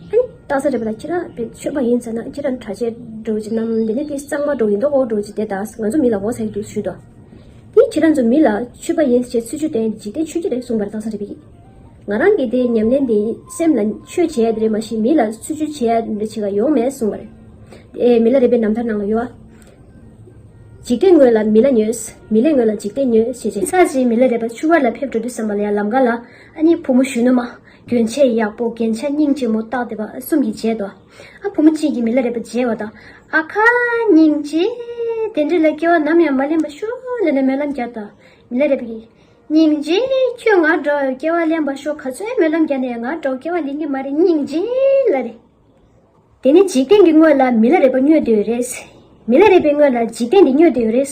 ཨ་ནི་སྟག་ཚང་རས་པ་ལ། ཁྱེད་རང་དཔེ་ཆོས་པ་ཡིན་ཟེར་ན་ཁྱེད་རང་གྲྭ་ཆས་འདྲ་པོ་ཅིག་བསྣམས། དེ་ནས་དཔེ་གཙང་མ་འདྲ་པོ་ཡིན་མདོག་འདྲ་པོ་ཅིག་བསྡད་ད། ང་ཚོ་མི་ལ་ངོ་ཚ་གི་འདུག་ཞུས་འདུག་དེ་ཁྱེད་རང་ཚོ་མི་ལ་ཆོས་པ་ཡིན་ཟེར་ཚུལ་འཆོས་དེ་འཇིག་རྟེན་ཆོས་ཀྱི་རེད་གསུངས་པ་རེད། སྟག་ཚང་རས་པ་གིས། ང་རང་གི་དེ་ཉམས་ལེན་དེ་སེམས་ལ་ཆོས་བྱེད་ཡ་དེ་རེད། མ་གཞི་མི་ལ་ཚུལ་འཆོས་བྱེད་ཡ་དེ་འདྲ་བྱེད་ག་ཡོང་མེད་གསུངས་པ་རེད། ཨེ། མི་ལ་རས་པའི་རྣམ་ཐར་ནང་ལ་ཡོད་པ། འཇིག་རྟེན་དངོས་ལ་མི་ལ་ཉོས། མི་ལས་དངོས་ལ་འཇིག་རྟེན་ཉོས་ཞེས་བྱས། ཚར་གཅིག་མི་ལ་རས་པ་ཆུ་དཀར་ལ་ཕེབས་འགྲོ་དུས་ཙམ་པ་ལ་ཡང་ལམ་ཁ་ལ་ཨ་ནི་བུ་མོ་གཞོན་ནུ་མ། གྱོན་ཆས་ཡག་པོ། རྒྱན་ཆ་སྙིང་རྗེ་མོ་བཏགས་བསྡད་པ་གསུམ་གྱིས་མཇལ་འདུག་ཨ། བུ་མོ་གཅིག་གིས་མི་ལ་རས་པ་མཇལ་བ་དང་། ཨ་ཁ། སྙིང་རྗེ། དེ་འདྲ་ལ་སྐྱེ་བ་ནམ་ཡང་མ་ལེན་པར་ཤོག་ལབ་ནས་སྨོན་ལམ་བརྒྱབ་འདུག་མི་ལ་རས་པ་གིས། སྙིང་རྗེ། ཁྱོད་ང་འདྲ་བོ་སྐྱེ་བ་ལེན་པར་ཤོག་ག་ཚོད་སྨོན་ལམ་བརྒྱབ་ནས་ཡང་ང་འདྲ་བོ་སྐྱེ་བ་ལེན་གྱི་མ་རེད། སྙིང་རྗེ་ལབ་རེད། དེ་ནས་འཇིག་རྟེན་གྱི་དངོས་ལ་མི་ལ་རས་པ་སྨྱོས་བསྡད་ཡོད་རེད། མི་ལ་རས་པའི་དངོས་ལ་འཇིག་རྟེན་འདི་སྨྱོས་བསྡད་ཡོད་རེད།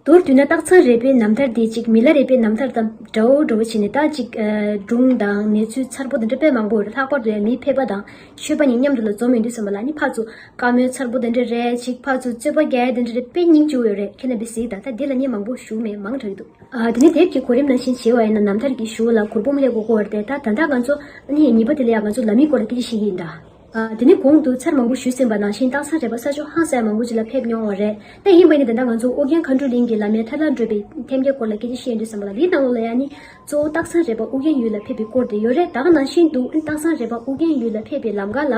མདོར་བསྡུས་ན་སྟག་ཚང་རས་པའི་རྣམ་ཐར་འདི་ཅིག་མི་ལ་རས་པའི་རྣམ་ཐར་དང་འདྲ་བོ་འདྲ་བོ་བྱས་ནས་ད་ཅིག་སྒྲུང་དང་གནས་ཚུལ་མཚར་པོ་དེ་འདྲ་དཔེ་མང་པོ་ཡོད་རེད། ལྷག་པར་དུ་ཡང་མི་ཕལ་པ་དང་ཆོས་པ་གཉིས་མཉམ་དུ་ལ་འཛོམས་ཡོང་དུས་ཙམ་པ་ལ་ནི་ཕར་ཚུར་བཀའ་མོལ་མཚར་པོ་དེ་འདྲ་རེད། ཅིག་ཕར་ཚུར་རྩོད་པ་རྒྱག་ཡ་དེ་འདྲ་རེད། དཔེ་སྙིང་རྗེ་བོ་ཡོད་རེད། ཁྱེད་རྣམ་པས་གཟིགས་དང་། ད་འདི་ལ་ངས་མང་པོ་ཞུ་མེད། མང་དྲགས་ཀྱི་འདུག་ཨ། དེ་ནས་དེབ་ཀྱི་གོ་རིམ་ནང་བཞིན་བྱས་པ་ཡིན་ན་རྣམ་ཐར་གྱི་གཞུག་ལ་གུར་འབུམ་སླེབས་དགོས་ཀྱི་ཡོད་རེད་དེ། ད་ད་ལྟ་ང་ཚོ་ཨ་ནི་གཉིས་པ་དེ་ལ་ཡང་ང་ཚོ་ལམ་ཡིག་སྐོར་ལ་སྐད་ཆ་བཤད་ཀྱི་ཡིན་ད། ཨ། དེ་ནས་གོང་དུ་ཚར་མང་པོ་ཞུས་ཟིན་པ་ནང་བཞིན་སྟག་ཚང་རས་པ་ས་ཕྱོགས་ཧང་སང་མང་པོ་ཅིག་ལ་ཕེབས་མྱོང་བ་རེད། ད་ཡིན་པ་ཡིན་ན་ད་ལྟ་ང་ཚོ་ཨོ་རྒྱན་མཁའ་འགྲོའི་གླིང་གི་ལམ་ཡང་ཐར་ལམ་བགྲོད་པའི་ཐེམ་སྐས་སྐོར་ལ་སྐད་ཆ་བཤད་ཡོང་དུས་ཙམ་པ་ལ་འདིའི་ནང་ལོགས་ལ་ཡང་ནི་གཙོ་བོ་སྟག་ཚང་རས་པ་ཨོ་རྒྱན་ཡུལ་ལ་ཕེབས་པའི་སྐོར་དེ་ཡོད་རེད། ད་ག་ནང་བཞིན་དུ་སྟག་ཚང་རས་པ་ཨོ་རྒྱན་ཡུལ་ལ་ཕེབས་པའི་ལམ་ཁ་ལ་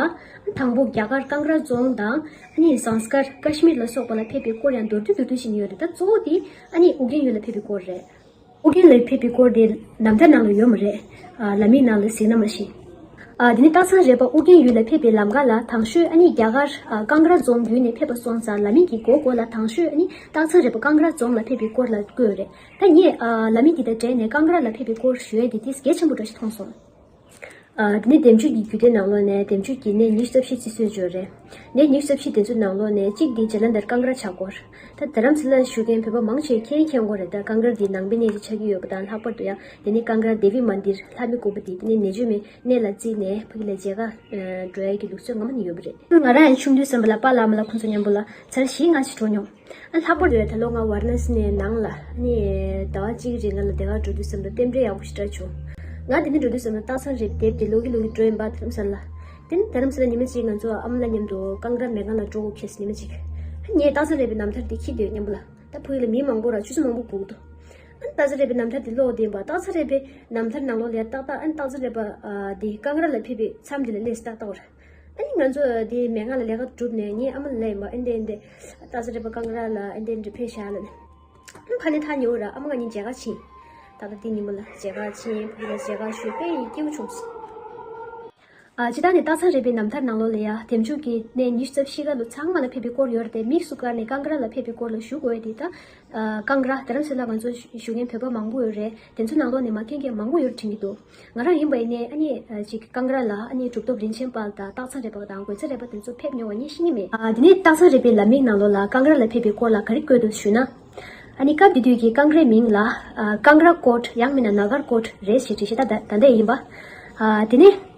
དང་པོ་རྒྱ་གར་ཀང་ར་རྫོང་དང་། ཨ་ནི་ཟངས་དཀར་ཀ་ཤི་མིར་ལ་སོགས་པ་ལ་ཕེབས་པའི་སྐོར་ཡང་མདོར་བསྡུས་མདོར་བསྡུས་ཤིག་ནི་ཡོད་རེད། ད་གཙོ་བོ་དེ་ཨ་ནི་ཨོ་རྒྱན་ཡུལ་ལ་ཕེབས་པའི་སྐོར་རེད། ཨོ་རྒྱན་ལ་ཕེབས་པའི་སྐོར་དེ་རྣམ་ཐར་ནང་ལ་ཡོད་མ་རེད། ཨ། ལམ་ཡིག་ནང་ལ་གཟིགས་ན་མ་ཤེས། ཨ། དེ་ནི་སྟག་ཚང་རས་པ་ཨོ་རྒྱན་ཡུལ་ལ་ཕེབས་པའི་ལམ་ཁ་ལ་དང་ཤོས་ཨ་ནི་རྒྱ་གར་ཨ་ཀང་ར་རྫོང་བརྒྱུད་ནས་ཕེབས་པ་སོང་ཙང་ལམ་ཡིག་གི་མགོ་མགོ་ལ་དང་ཤོས་ཨ་ནི་སྟག་ཚང་རས་པ་ཀང་ར་རྫོང་ལ་ཕེབས་པའི་སྐོར་ལ་བཀོད་ཡོད་རེད། ད་ངས་ཨ་ལམ་ཡིག་འདི་དང་འབྲེལ་ནས་ཀང་ར་ལ་ཕེབས་པའི་སྐོར་ཞུ་ཡས་འདི་ཏིས་གལ་ཆེན་པོ་འདྲ་ཞིག་མཐོང་སོང་། ཨ། དེ་ནས་འདེམས་སྤྱོད་ཀྱི་རྒྱུད་སྡེ་ནང་ལོགས་ནས་འདེམས་སྤྱོད་ཀྱི་གནས་ཉི་ཤུ་རྩ་བཞི་རྩིས་སྲོལ་ཡོད་རེད། གནས་ཉི་ཤུ་རྩ་བཞི་དེ་ཚོའི་ནང་ལོགས་ནས་གཅིག་དེ་ཇ་ལན་དར་ཀང་ར་ཆག་སྐོར། ད་རྡ་རམ་ས་ལར་བཞུགས་མཁན་བོད་པ་མང་ཆེ་མཁྱེན་མཁྱེན་གོ་རེད། ད་ཀང་ར་འདི་ནང་པའི་གནས་ཅིག་ཆགས་ཀྱི་ཡོད་པ་དང་། ལྷག་པར་དུ་ཡང་དེ་ནི་ཀང་ར་དེ་བི་མན་དིར་ལྷ་མི་དགོན་པ་འདི་དེ་ནི་ནེ་ཇོ་མའི་གནས་ལ་བརྩིས་ནས་ཕ་གི་ལ་མཇལ་ཁ་འགྲོ་ཡ་གི་ལུགས་སྲོལ་སྔ་མ་ནས་ཡོད་པ་རེད། ང་རང་ཡང་ཆུང་དུས་ཙམ་པ་ལ་པཱ་ལགས་མ་ལགས་ཁོང་ཚོ་མཉམ་པོ་ལ་ཚར་བཞི་ལྔ་ཞིག་འགྲོ་མྱོང་། ཨ། ལྷག་པར་དུ་ད་ལོ་ང་ཝཱ་ར་ཎ་སི་ནས་ནང་ལ་ནི་ཟླ་བ་གཅིག་རིང་ལ་དེ་གར་འགྲོ་དུས་ཙམ་དུ་རྟེན་འབྲེལ་ཡག་པོ་ཞེ་དྲག་བྱུང་། ང་དེ་ནས་འགྲོ་དུས་ཙམ་དུ་སྟག་ཚང་རས་པའི་དེབ་དེ་ལོ་གི་ལོ་གི་འགྲོ་ཡིན་པ། རྡ་རམ་ས་ལ། དེ་ནས་རྡ་རམ་ས་ལ་ཉི་མ་གཅིག་ང་ཚོ་ཨ་མ་ལགས་མཉམ་དུ་ཀང་ར་མེ་ཁང་ལ་འགྲོ་དགོས་ཁེལ་སོང་། ཉི་མ་གཅིག་ཨ། ངས་སྟག་ཚང་རས་པའི་རྣམ་ཐར་དེ་འཁྱེར་སྡོད་མཉམ་པོ་ལ། ད་ཕ་གི་ལ་མི་མང་པོ་ར་ཆུ་ཚོད་མང་པོ་སྒུག་འདུག་ཨ། སྟག་ཚང་རས་པའི་རྣམ་ཐར་དེ་ཀློག་བསྡད་ཡིན་པ། སྟག་ཚང་རས་པའི་རྣམ་ཐར་ནང་ལོགས་ལ་ཡ་ཏག་ཏག་ཨ། སྟག་ཚང་རས་པ་ཨ། དེ་ཀང་ར་ལ་ཕེབས་པའི་མཚམས་དེ་ལ་སླེབས་སོང་ཏག་ཏག་ར། ཨ་ནི་ང་ཚོ་དེ་མེ་ཁང་ལ་ལས་ཀ་གྲུབ་ནས་ངས་ཨ་མ་ལ་ལབ་ཡིན་པ། ཨེ་འདྲ་ཨེ་འདྲ་སྟག་ཚང་རས་པ་ཀང་ར་ལ་ཨེ་འདྲ་ཨེ་འདྲ་ཕེབས་ཤག་ལབ་ནས། ཨ། ཕ་ནི་ཐག་ཉེ་བོ་ར་ཨ་མ་ང་གཉིས་མཇལ་ཁ་ཕྱིན། ད་ལྟ་དེ་ཉིན་མོ་ལ་མཇལ་ཁ་ཕྱིན། ཕ་གི་ལ་མཇལ་ཁ་ཞུས། དཔེ་ཡིད་སྐྱིད་པོ་བྱུང་སོང་། ཨ། སྤྱིར་བཏང་ནས་སྟག་ཚང་རས་པའི་རྣམ་ཐར་ནང་ལོགས་ལ་ཡ་འདེམས་སྤྱོད་ཀྱི་གནས་ཉི་ཤུ་རྩ་བཞི་ཀ་ལོ་ཚང་མ་ལ་ཕེབས་པའི་སྐོར་ཡོད་རེད་དེ། དམིགས་སུ་བཀར་ནས་ཀང་ར་ལ་ཕེབས་པའི་སྐོར་ལ་ཞུ་དགོས་ཡ་དེ་ད། ཨ། ཀང་ར་རྡ་རམ་ས་ལ་ང་ཚོ་བཞུགས་མཁན་བོད་པ་མང་པོ་ཡོད་རེད། དེ་ཚོ་ནང་ལོགས་ནས་མ་མཁྱེན་མཁན་མང་པོ་ཡོད་དྲན་གྱི་འདུག་ང་རང་ཡིན་པ་ཡིན་ནའི་ཨ་ནི་ཅིག་ཀང་ར་ལ་ཨ་ནི་གྲུབ་ཐོབ་རིན་ཆེན་དཔལ་དང་སྟག་ཚང་རས་པ་དང་རྒོད་ཚང་རས་པ་དེ་ཚོ་ཕེབས་མྱོང་བ་ངས་ཤེས་ཀྱི་མེད། ཨ། དེ་ནས་སྟག་ཚང་རས་པའི་ལམ་ཡིག་ནང་ལོགས་ལ་ཀང་ར་ལ་ཕེབས་པའི་སྐོར་ལ་ག་རེ་བཀོད་འདུག་ཞུས་ན། ཨ་ནི་སྐབས་དེ་དུས་ཀྱི་ཀང་རའི་མིང་ལ་ཨ། ཀང་ར་ཀོཊ། ཡང་མིན་ན་ནཱ་གར་ཀོཊ་རེད་ཞེས་བྲིས་ཤག་ད་ད་ལྟ་ཡིན་པ། ཨ། དེ་ནས།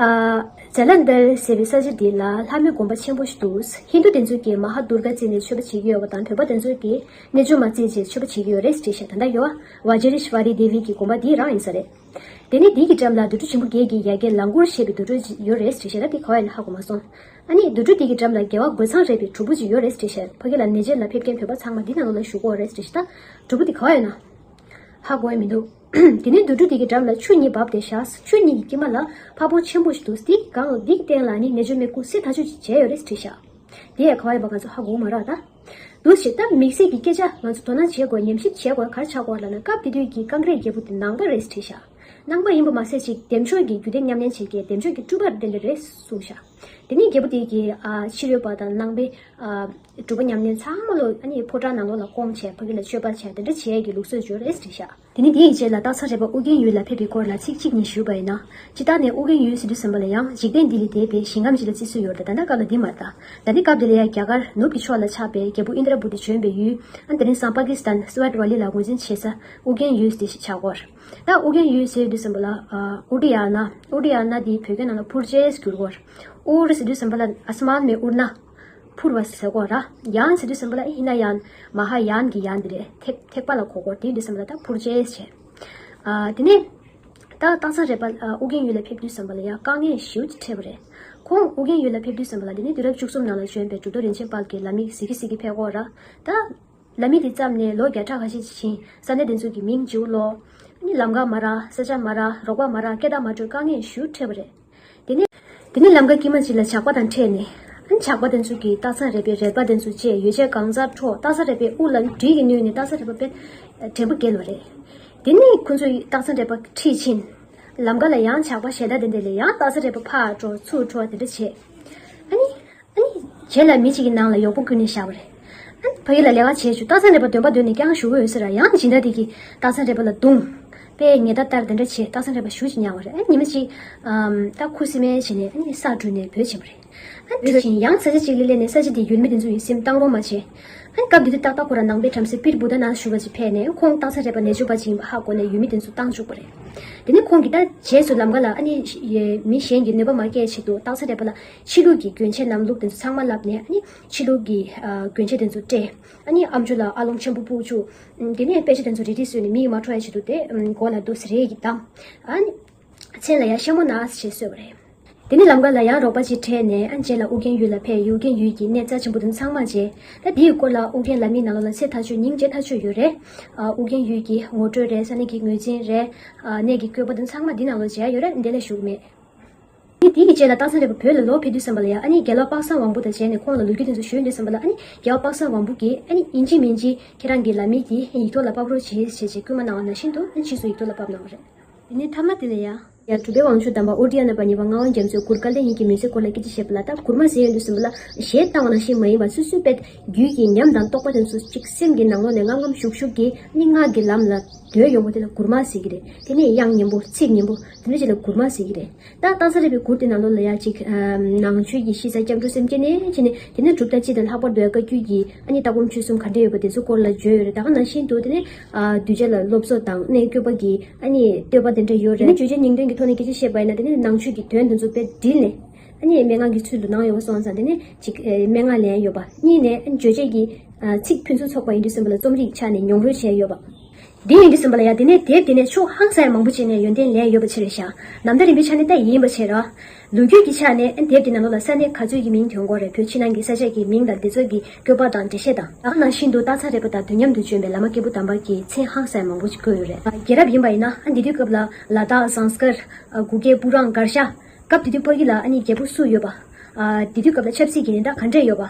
ཨ། ཇ་ལན་དར་ཟེར་བའི་ས་ཆ་འདི་ལ་ལྷ་མོའི་དགོན་པ་ཆེན་པོ་ཞིག་འདུག་ཧིན་དུ་དེ་ཚོ་གིས་མ་ཧཱ་དུར་ག་བརྩིས་ནས་མཆོད་པ་བྱེད་ཀྱི་ཡོད་པ་དང་། བོད་པ་དེ་ཚོ་གིས་རྣལ་འབྱོར་མ་བརྩིས་བྱས་མཆོད་པ་བྱེད་ཀྱི་ཡོད་རེད་བྲིས་ཤག་ད་ལྟ་ཡོད་པ། ཝ་ཇི་རི་ཤྭ་རི་དེ་བི་གི་དགོན་པ་འདི་རང་ཡིན་ས་རེད། དེ་ནས་འདི་གི་འགྲམ་ལ་དུར་ཁྲོད་ཆེན་པོ་བརྒྱད་ཀྱི་ཡ་གྱལ་ལང་ཀུར་ཞེས་པའི་དུར་ཁྲོད་ཅིག་ཡོད་རེད་བྲིས་ཤག་ད་འདི་ག་བ་ཡིན་ན་ཧ་གོ་མ་སོང་། ཨ་ནི་དུར་ཁྲོད་འདི་གི་འགྲམ་ལ་རྒྱལ་བ་རྒོད་ཚང་རས་པའི་སྒྲུབ་ཕུག་ཅིག་ཡོད་རེད་བྲིས་ཤག་ཕ་གི་ལ་ནེ་ཇར་ལ་ཕེབས་མཁན་བོད་པ་ཚང་མ་འདི་ནང་ལོགས་ལ་བཞུགས་ཀྱི་ཡོད་རེད་བྲིས་ཤག་ད་སྒྲུབ་ཕུག་འདི་ག་བ་ཡིན་ན་ཧ་གོ་ཡ་མི་འདུག་དེ་ནས་དུར་ཁྲོད་དེ་གི་འགྲམ་ལ་ཆུ་གཉིས་བབས་ཏེ་བཞག་ཆུ་གཉིས་ཀྱི་དཀྱིལ་མ་ལ་ཕ་བོང་ཆེན་པོ་ཞིག་འདུག་དེའི་སྒང་ལ་འདིའི་སྟེང་ལ་ནི་རྣལ་འབྱོར་མའི་སྐུ་གསེར་ཐག་ཆོད་ཅིག་བྱས་ཡོད་རེད་བྲིས་ཤག་དེ་ཡང་ག་བ་ཡིན་པ་ང་ཚོ་ཧ་གོ་མ་རེད་ད། འདུག་སེ་ད་དམིགས་བསལ་གྱི་སྐད་ཆ་ང་ཚོ་དོ་སྣང་བྱེད་དགོས། ཉམས་ཞིབ་བྱེད་དགོས། ག་རེ་ཆགས་དགོས་ལབ་ན། སྐབས་དེ་དུས་ཀྱི་ཀང་རའི་རྒྱལ་པོ་དེ་ནང་པ་རེད་བྲིས་ཤག་ནང་པ་ཡིན་པ་མ་ཟད་ཅིག་འདེམས་སྤྱོད་ཀྱི་རྒྱུད་སྡེ་མཉམ་ལེན་བྱེད་མཁན་འདེམས་སྤྱོད་ཀྱི་སྤྲུལ་པ་དེ་འདྲ་རེད་གསུངས་ཤག་དེ་ནས་རྒྱལ་པོ་དེ་གིས་ཨ་ཕྱི་རོལ་པ་དང་ནང་པའི་ཨ་སྒྲུབ་པ་ཉམས་ལེན་ཚང་མ་ལོ་ཨ་ནི་ཕོ་བྲང་ནང་ལོགས་ལ་བསྐོངས་བྱས་ཕ་གི་ལ་མཆོད་པ་བྱས་དེ་འདྲ་བྱས་ཀྱི་ལུགས་སྲོལ་ཅིག་ཡོད་རེད་བྲིས་ཤག་དེ་ནས་དེའི་རྗེས་ལ་སྟག་ཚང་རས་པ་ཨོ་རྒྱན་ཡུལ་ལ་ཕེབས་པའི་སྐོར་ལ་ཚིག་གཅིག་གཉིས་ཞུས་པ་ཡིན་ན། སྤྱིར་བཏང་ནས་ཨོ་རྒྱན་ཡུལ་ཟེར་དུས་ཙམ་པ་ལ་ཡང་འཇིག་རྟེན་འདི་ལས་འདས་པའི་ཞིང་ཁམས་ཤིག་ལ་བརྩི་སྲོལ་ཡོད་རེད། ད་ལྟ་སྐབས་ལ་འདི་མ་རེད་ད། ད་ལྟའི་སྐབས་འདི་ལ་ཡང་རྒྱ་གར་ནུབ་ཀྱི་ཕྱོགས་ལ་ཆགས་པའི་རྒྱལ་པོ་ཨིནྡྲ་བྷུ་ཏི་བྱོན་པའི་ཡུལ། ཨ་དེ་རིང་སང་པ་ཀི་སི་ཐན་སི་ཝེད་ཝ་ལི་ལ་ངོས་འཛིན་བྱེད་ས་ཨོ་རྒྱན་ཡུལ་དེ་ཞིག་ཆགས་ཀྱི་ཡོད་རེད། ད་ཨོ་རྒྱན་ཡུལ་ཟེར་དུས་ཙམ་པ་ལ་ཨ་ཨུ་ཏི་ཡ་ན། ཨུ་ཏི་ཡ་ན་འདི་བོད་སྐད་ནང་ལ་འཕུར་རྗེས་བསྒྱུར་གྱི་ཡོད་རེད། ཨུར་ཟེར་དུས་ཙམ་པ་ལ་ཨ་སྨན་མེ་ཨུར་ན། འཕུར་བ་ཟེར་གོ་ར། ཡན་ཟེར་དུས་ཙམ་པ་ལ་ཧི་ན་ཡན། མ་ཧཱ་ཡན་གྱི་ཡན་འདི་རེད། ཐེག་ཐེག་པ་ལ་གོ་གོ་དེ་དུས་ཙམ་པ་ལ་ད་འཕུར་རྗེས་བྱས། ཨ་དེ་ནས་ད་སྟག་ཚང་རས་པ་ཨ་ཨོ་རྒྱན་ཡུལ་ལ་ཕེབས་དུས་ཙམ་པ་ལ་ཡང་དཀའ་ངལ་ཞེ་པོ་ཅིག་འཕྲད་པ་རེད། ཁོང་ཨོ་རྒྱན་ཡུལ་ལ་ཕེབས་དུས་ཙམ་པ་ལ་དེ་ནས་དུས་རབས་བཅུ་གསུམ་ནང་ལ་བྱོན་པའི་གྲུབ་ཐོབ་རིན་ཆེན་དཔལ་གྱི་ལམ་ཡིག་གཟིགས་ཀྱི་གཟིགས་ཀྱི་ཕེབས་གོ་ར། ད་ལམ་ཡིག་དེ་བརྩམས་ནས་ལོ་བརྒྱ་ཕྲག་ཁ་ཤས་ཅིག་ཕྱིན། ས་གནས་དེ་ཚོ་གི་མིང་བརྗེ་པོ་ལོག་ཨ་ནི་ལམ་ཁ་མ་རག་ས་ཆ་མ་རག་རོགས་པ་མ་རག་སྐད་བརྡ་མ་འཕྲོད་དཀའ་ངལ་ཞེ་པོ་འཕྲད་པ་རེད། དེ་ནས། དེ་ནས་ལམ་ཁ་དཀྱིལ་མ་ཅིག་ལ་ཇག་པ་དང་འཕྲད་ནས། ཨ་ནི་ཇག་པ་དེ་ཚོ་གིས་སྟག་ཚང་རས་པའི་རས་པ་དེ་ཚོ་བཅད་ཡོ་བྱད་གང་ཚར་འཕྲོག་སྟག་ཚང་རས་པའི་དབུ་ལ་གྲི་གིས་བསྣུན་ནས་སྟག་ཚང་རས་པ་དཔེ་དྲན་པ་བརྒྱལ་བ་རེད། དེ་ནས་ཁོ་ཚོས་སྟག་ཚང་རས་པ་ཁྲིད་ཕྱིན། ལམ་ཁ་ལ་ཡང་ཇག་པ་གཞན་དག་དེ་འདྲ་ལས་ཡང་སྟག་ཚང་རས་པ་ཕར་འཕྲོག་ཚུར་འཕྲོག་དེ་འདྲ་བྱས། ཨ་ནི། ཨ་ནི། རྗེས་ལ་མི་གཅིག་གི་ནང་ལ་གཡོག་པོ་བསྐུར་ནས་བཞག་པ་རེད། ཨ་ནི་ཕ་གི་ལ་ལས་ཀ་བྱེད་བཅུག་སྟག་ཚང་རས་པ་འདོན་པ་འདོན་ནས་ཀྱང་བཞུགས་ཀྱི་ཡོད་ས་ར། ཡང་སྦྱིན་བདག་དེ་གིས་སྟག་ཚང་རས་པ་ལ་བརྡུངས། དཔེ་ཉེས་ད་ལྟར་དེ་འདྲ་བྱས་སྟག་ཚང་རས་པ་ཞེ་པོ་ཅིག་མྱངས་པ་རེད། ཨ་ནི་ཉི་མ་གཅིག་ཨམ། ད་ཁུ་སིམ་མེར་བྱས་ནས་ཨ་ནི་ས་བྲུས་ནས་བྲོས་ཕྱིན་པ་རེད། ཨ་བྲོས་ཤིང་ཡང་ས་ཆ་གཅིག་ལ་སླེབས་ནས་ས་ཆ་དེའི་ཡུལ་མི་དེ་ཚོ་ཡི་སེམས་བཏང་རོགས་མ་བྱས། ཨ་ནི་སྐབས་དེ་དུས་ཏག་ཏག་ཁོ་རང་ནང་པའི་བྲམ་ཟེ་པིར་བུ་ད་ན་ཞུ་བ་ཅིག་ཕེབས་ནས་ཁོང་སྟག་ཚང་རས་པ་ནད་བཅོས་པ་ཅིག་ཡིན་པ་ཧ་གོ་ནས་ཡུལ་མི་དེ་ཚོ་བཏང་བཅུག་པ་རེད། དེ་ནས་ཁོང་གིས་ད་རྗེས་སུ་ལམ་ཀ་ལ་ཨ་ནི་མི་གཞན་གྱི་གནོད་པ་མ་སྐྱེལ་ཆེད་དུ་སྟག་ཚང་རས་པ་ལ་ཕྱི་ལུགས་ཀྱི་གྱོན་ཆས་ལམ་ལུགས་དེ་ཚོ་ཚང་མ་བསླབས་ནས་ཨ་ནི་ཕྱི་ལུགས་ཀྱི་གྱོན་ཆས་དེ་ཚོ་སྤྲས། ཨ་ནི་ཨ་མཆོག་ལ་ཨ་ལོང་ཆེན་པོ་སྤུ་བཅུག་དེ་ནས་པད་ཤ་དེ་ཚོ་རིལ་རིལ་བཟོས་ནས་མི་ཡིས་མ་འཕྲོག་ཡ་ཆེད་དུ་དེ་མགོ་ལ་རྡོ་སི་རེ་གིས་བསྡམས། ཨ་ནི། མཚན་ལ་ཡ་ཤ་མོ་ན་ཞེས་གསོལ་བ་རེད། དེ་ནས་ལམ་ཀ་ལ་ཡང་རོགས་པ་ཅིག་འཕྲད་ནས་ཨ་རྗེས་ལ་ཨུ་རྒྱན་ཡུལ་ལ་ཕེབས། ཨུ་རྒྱན་ཡུལ་གྱི་གནས་རྩ་ཆེན་པོ་དེ་ཚང་མ་མཇལ། ད་དེའི་སྐོར་ལ་ཨུ་རྒྱན་བླ་མའི་ནང་ལོགས་ལ་ཚེ་ཐག་ཆོད་སྙིང་རྗེ་ཐག་ཆོད་ཡོད་རེད། ཨ་ཨུ་རྒྱན་ཡུལ་གྱི་ངོ་སྤྲོད་རེད། ས་གནས་ཀྱི་ངོས་འཛིན་རེད། ཨ་གནས་ཀྱི་བཀོད་པ་དེ་ཚང་མ་འདི་ནང་ལོགས་མཇལ་ཡོད་རེད། འདི་ལས་ཞུ་གི་མེད། ཨ་ནི་དེ་གི་རྗེས་ལ་སྟག་ཚང་རས་པ་བོད་ལ་ལོག་ཕེབས་དུས་ཙམ་པ་ལ་ཡ་ཨ་ནི་རྒྱལ་བ་དཔག་བསམ་དབང་པོ་དང་མཇལ་ནས་ཁོང་ལ་ལོ་རྒྱུས་དེ་ཚོ་ཞུས་དུས་ཙམ་པ་ལ་ཨ་ནི་རྒྱལ་བ་དཔག་བསམ་དབང་པོ་གིས་ཨ་ནི་ཡིན་གཅིག་མིན་གཅིག་ཁྱེད་རང་གི་བླ་མའི་གི་ཡིག་ཐོག་ལ་ཕབ་རོགས་བྱེད་ཞེས་བྱས་བསྐུལ་མ་གནང་བ་ནང་བཞིན་དུ་ཨ་ནི་ཕྱིས་སུ་ཡིག་ཐོག་ལ་ཕབ་གནང་བ་རེད། དེ་ནས་མཐའ་མ་དེ་ལ་ཡ། ཡ་གྲུབ་པའི་དབང་ཕྱུག་དམ་པ་ཨོ་ཏི་ཡ་ན་པ་གཉིས་པ་ངག་དབང་རྒྱ་མཚོས་གུར་དཀའ་ལས་གཉིས་ཀྱི་མུན་སེལ་སྐོར་ལ་སྐད་ཆ་བཤད་པ་ལ། ད་གུར་མ་ཟེར་ཡོང་དུས་ཙམ་པ་ལ་གཞས་བཏང་བ་ནང་བཞིན་མ་ཡིན་པར་སོ་སོའི་དཔེ་རྒྱུད་ཀྱི་ཉམས་དང་རྟོགས་པ་དེ་ཚོ་གཅིག་སེམས་ཀྱི་ནང་ལོགས་ནས་ངང་ངམ་ཞུགས་ཞུགས་ཀྱིས་ཨ་ནི་ངག་གི་ལམ་ལ་སྡོད་ཡོང་བ་དེ་ལ་གུར་མ་ཟེར་གྱི་རེད། དེ་ནས་དབྱངས་སྙན་པོ་ཚིག་སྙན་པོ་དེ་འདྲ་ཅིག་ལ་གུར་མ་ཟེར་གྱི་རེད། ད་སྟག་ཚང་རས་པའི་གུར་དེ་ནང་ལོགས་ལ་ཡ་གཅིག་ཨམ་ནང་ཆོས་ཀྱི་གཤིས་རྩ་སྐྱབས་འགྲོ་སེམས་བསྐྱེད་ནས་བྱས་ནས་དེ་ནས་གྲུབ་མཐའ་སྤྱི་དང་ལྷག་པར་དུ་ཡ་བཀའ་བརྒྱུད་ཀྱི་ཨ་ནི་ལྟ་སྒོམ་སྤྱོད་གསུམ་ག་འདྲ་ཡོད་པ་དེ་ཚོ་སྐོར་ལ་བརྗོད་ཡོད་རེད། ད་ག་ནང་བཞིན་དུ་དེ་ནས་ཨ་གདུལ་བྱ་ལ་སློབ་གསོ་དང་གནས་སྐྱོབ་པ་གི་ཨ་ནི་བསྟོད་པ་དེ་འདྲ་ཡོད་རེད། དེ་ནས་བརྗོད་བྱ་སྙིང་དོན་གྱི་ཐོག་ནས་སྐད་ཆ་བཤད་པ་ཡིན་ན་དེ་ནས་ནང་ཆོས་ཀྱི་དོན་དེ་ཚོ་དཔེ་བསྒྲིལ་ནས་ཨ་ནི་མན་ངག་གི་ཚུལ་དུ་གནང་ཡོད་པ་སོང་ཙང་དེ་ནས་གཅིག་ཨ་མན་ངག་ལེན་ཡོད་པ། གཉིས་ནས་ཨ་ནི་བརྗོད་བྱ་གི་ཨ་ཚིག་ཕུན་སུམ་ཚོགས་པ་ཡིན་དུས་ཙམ་པ་ལ་རྩོམ་རིག་ཆ་ནས་མྱོང་རོལ་བྱས་ཡོད་པ། འདི་ཡིན་དུས་ཙམ་པ་ལ་ཡ་དེ་ནས་དེབ་དེ་ནས་ཕྱོགས་ཧང་སངས་ཡ་མང་པོ་བྱས་ནས་ཡོན་ཏན་ལེན་ཡོད་པ་ཆེ་རེད་ཤག་ནམ་ཟླ་རིམ་པའི་ཆ་ནས་ལྟ་ཡིན་པ་བྱས་ར། ལོ་རྒྱུས་ཀྱི་ཆ་ནས་དེབ་དེ་ནང་ལོགས་ལ་ས་གནས་ག་ཚོད་ཀྱི་མིང་ཐོན་གྱི་ཡོད་རེད། བོད་ཕྱི་ནང་གི་ས་ཆ་གི་མིང་དང་དེ་ཚོ་གི་བཀོད་པ་དང་འགྲེལ་བཤད་དང་། ད་ག་ནང་བཞིན་དུ་སྟག་ཚང་རས་པ་དང་དུས་མཉམ་དུ་བྱོན་པའི་བླ་མ་སྐྱེས་བུ་དམ་པ་གི་མཚན་ཧང་སངས་ཡ་མང་པོ་ཞིག་བཀོད་ཡོད་རེད། རྒྱལ་རབས་ཡིན་པ་ཡིན་ན་ཨ་འདི་དུས་སྐབས་ལ་ལ་དྭགས་ཟངས་དཀར། གུ་གེ་སྤུ་རངས་མགར་ཤ། སྐབས་དེ་དུས་ཕ་གི་ལ་ཨ་ནི་རྒྱལ་པོ་སུ་ཡོད་པ། ཨ་དེ་དུས་སྐབས་ལ་ཆབ་སྲིད་ཀྱི་ཉེན་བརྡ་ག་འདྲས་ཡོད་པ།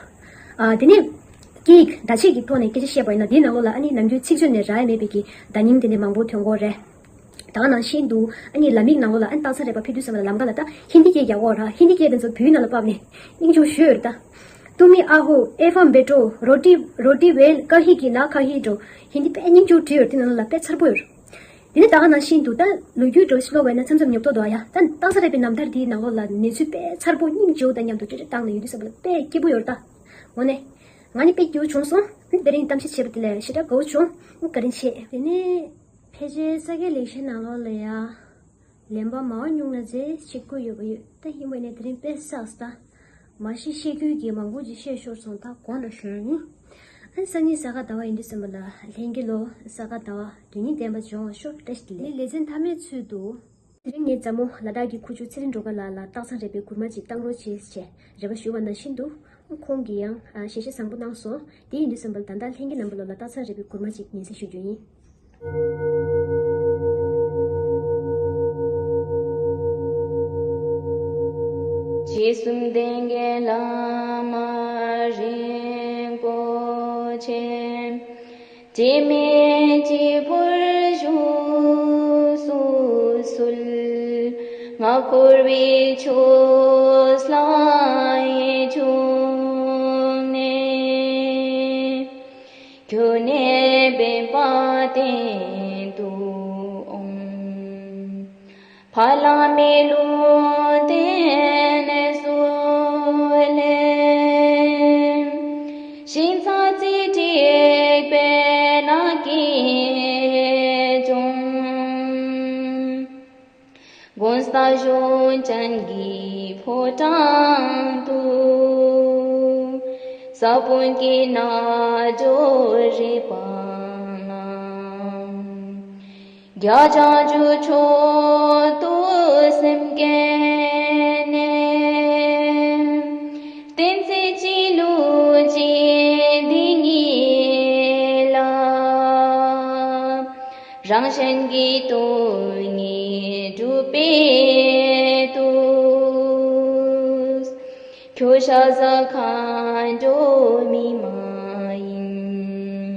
ཨ་དེ་ནས། སྐད་ཡིག་བརྡ་ཆད་ཀྱི་ཐོག་ནས་སྐད་ཆ་བཤད་པ་ཡིན་ན་འདིའི་ནང་ལོགས་ལ་ཨ་ནི་ནམ་རྒྱུན་ཚིག་མཛོད་ནས་རག་ཡ་མེད་པའི་གི་བརྡ་རྙིང་དེ་འདྲ་མང་པོ་ཐོན་གྱི་ཡོད་རེད། ད་ག་ནང་བཞིན་དུ་ཨ་ནི་ལམ་ཡིག་ནང་ལོགས་ལ་ཨ་ནི་སྟག་ཚང་རས་པ་ཕེབས་དུས་ཙམ་པ་ལ་ལམ་ཀ་ལ་ད་ཧིན་དི་སྐད་རྒྱག་གི་ཡོད་ར། ཧིན་དི་སྐད་དེ་ཚོ་བོད་ཡིག་ནང་ལ་ཕབ་ནས་སྙིང་རྗེ་པོ་ཞེ་པོ་ཡོད་རེད་ད། तुम ही आओ, F M बैठो, रोटी, रोटी वेल, कढ़ी की ना कढ़ी दो། ཧིན་དི་དཔེ་སྙིང་རྗེ་པོ་བྲིས་ཡོད་རེད། དེ་ནང་ལ་དཔེ་མཚར་པོ་ཡོད་རེད། དེ་ནས་ད་ག་ནང་བཞིན་དུ་ད་ལོ་རྒྱུས་འདྲ་ཞིག་ཀློག་པ་ཡིན་ན་མཚམས་མཚམས་ཉོབ་ཏོ་འདུག་ཨ་ཡ། ད་སྟག་ཚང་རས་པའི་རྣམ་ཐར་འདིའི་ནང་ལོགས་ལ་གནས་ཚུལ་དཔེ་མཚར་པོ་སྙིང་རྗེ་པོ་དང་མཉམ་དུ་བྲིས་བྲིས་བཏང་ནས་ཡོད་དུས་ཙམ་པ་ལ་དཔེ་སྐྱིད་པོ་ཡོད་རེད་ད། དངོས་གནས། ང་ནི་དཔེ་སྐྱིད་པོ་བྱུང་སོང་། དེ་རིང་གཏམ་བཤད་བྱས་པ་དེ་ལ་ཞེ་དྲག་དགའ་བོ་བྱུང་། བཀའ་དྲིན་ཆེ། དེ་ནས་ཕལ་ཆེར་ས་སྐྱ་ལེགས་བཤད་ནང་ལོགས་ལ་ཡ། ལེན་པ་མང་ཉུང་ལ་རྫས་གཅིག་པུ་ཡོད་པ་ཡོད། ད་ཡིན་པ་ནས་དེ་རིང་དཔེ་བསགས་ད། མ་གཞི་བཤད་རྒྱུ་གི་མང་པོ་ཅིག་བཤད་ཤོར་སོང་། ད་གོང་ལ་ཞུ་ཡ་ཡིན། ཨ་སང་ཉིན་གཟའ་སྐར་ཟླ་བ་ཡིན་དུས་ཙམ་པ་ལ་ལྷན་རྒྱས་ལོ་གཟའ་སྐར་ཟླ་བ་དོན་སྙིང་ལྡན་པ་བྱུང་བ་ཤོག་བཀྲ་ཤིས་བདེ་ལེགས། ལེ་ཚན་མཐའ་མའི་ཚུལ་དུ། དེ་རིང་ངའི་མཛའ་མོ་ལ་དྭགས་ཀྱི་ཁུ་བྱུག་ཚེ་རིང་སྒྲོལ་དཀར་ལགས་ལ་སྟག་ཚང་རས་པའི་གུར་མ་ཅིག་བཏང་རོགས་བྱེད་ཅེས་རེ་བ་ཞུས་པ་ནང་བཞིན་དུ། ཁོང་གིས་ཡང་ཞལ་བཞེས་བཟང་པོ་གནང་སོང་། དེ་ཡིན་དུས་ཙམ་པ་ལ་ད་ལྟ་ལྷན་རྒྱས་རྣམ་པ་ལོ་ལ་སྟག་ཚང་རས་པའི་གུར་མ་ཅིག་ཉན་གསན་ཞུ་རྒྱུ་ཡིན། རྗེ་བཙུན་དན་གྱི་བླ་མ་རིན་པོ་ཆེ། དྲི་མེད་སྤྱི་བོར་བཞུགས་སུ་གསོལ། ང་འཁོར་བའི་ཆོས་ལ་ཡིད་ཆུང་ནས། ཁྱོད་ནི་པདྨ་སྟེང་དུ་འོང་། ཕ་ལ་མའི་ལུང་བསྟན་གསོལ་ལེ། ཤིང་ཚ་རྩེ་དྲེག་པའི་ནགས་ཀྱི་ལྗོངས། དགོན་ས་གཞུང་ཅན་གྱི་ཕོ་བྲང་དུ། ས་བོན་གྱི་རྣལ་འབྱོར་རིག་པ་ལ། རྒྱ་བྱང་ཆུབ་མཆོག་ཏུ་སེམས་བསྐྱེད་ནས། བསྟན་འཛིན་སྤྱི་བླུགས་ཀྱི་སྡེ་གཉིས་ལ། རང་གཞན་གྱི་དོན་གཉིས་སྒྲུབ་པའི་དུས། ཁྱོད་ཤ་ཟ་མཁའ་འགྲོ་མི་མ་ཡིན།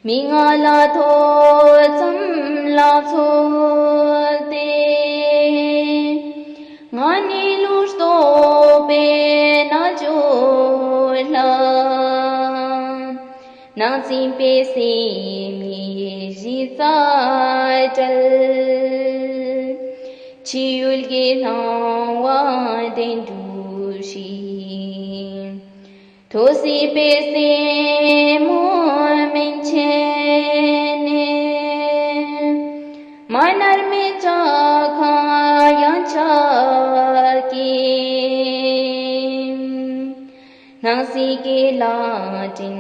མི་ང་ལ་ཐོས་བསམ་ལ་བརྩོན་ཏེ། ང་ནི་ལུས་རྟོག་པའི་རྣལ་འབྱོར་ལ། ནང་ཚིམ་པའི་སེམས་ཉིད་གཞི་རྩར་བྲལ། ཕྱི་ཡུལ་གྱི་སྣང་བ་བདེན་གྲུབ། ཁྲིད། ཐུགས་སྲས་པའི་སྲས་མོ་མན་ཆད་ནས། མ་ནར་མའི་བྱ་ཁ་ཡང་ཆགས་ཀྱིས། སྣང་སྲིད་ཀྱི་ལྷ་སྲིན་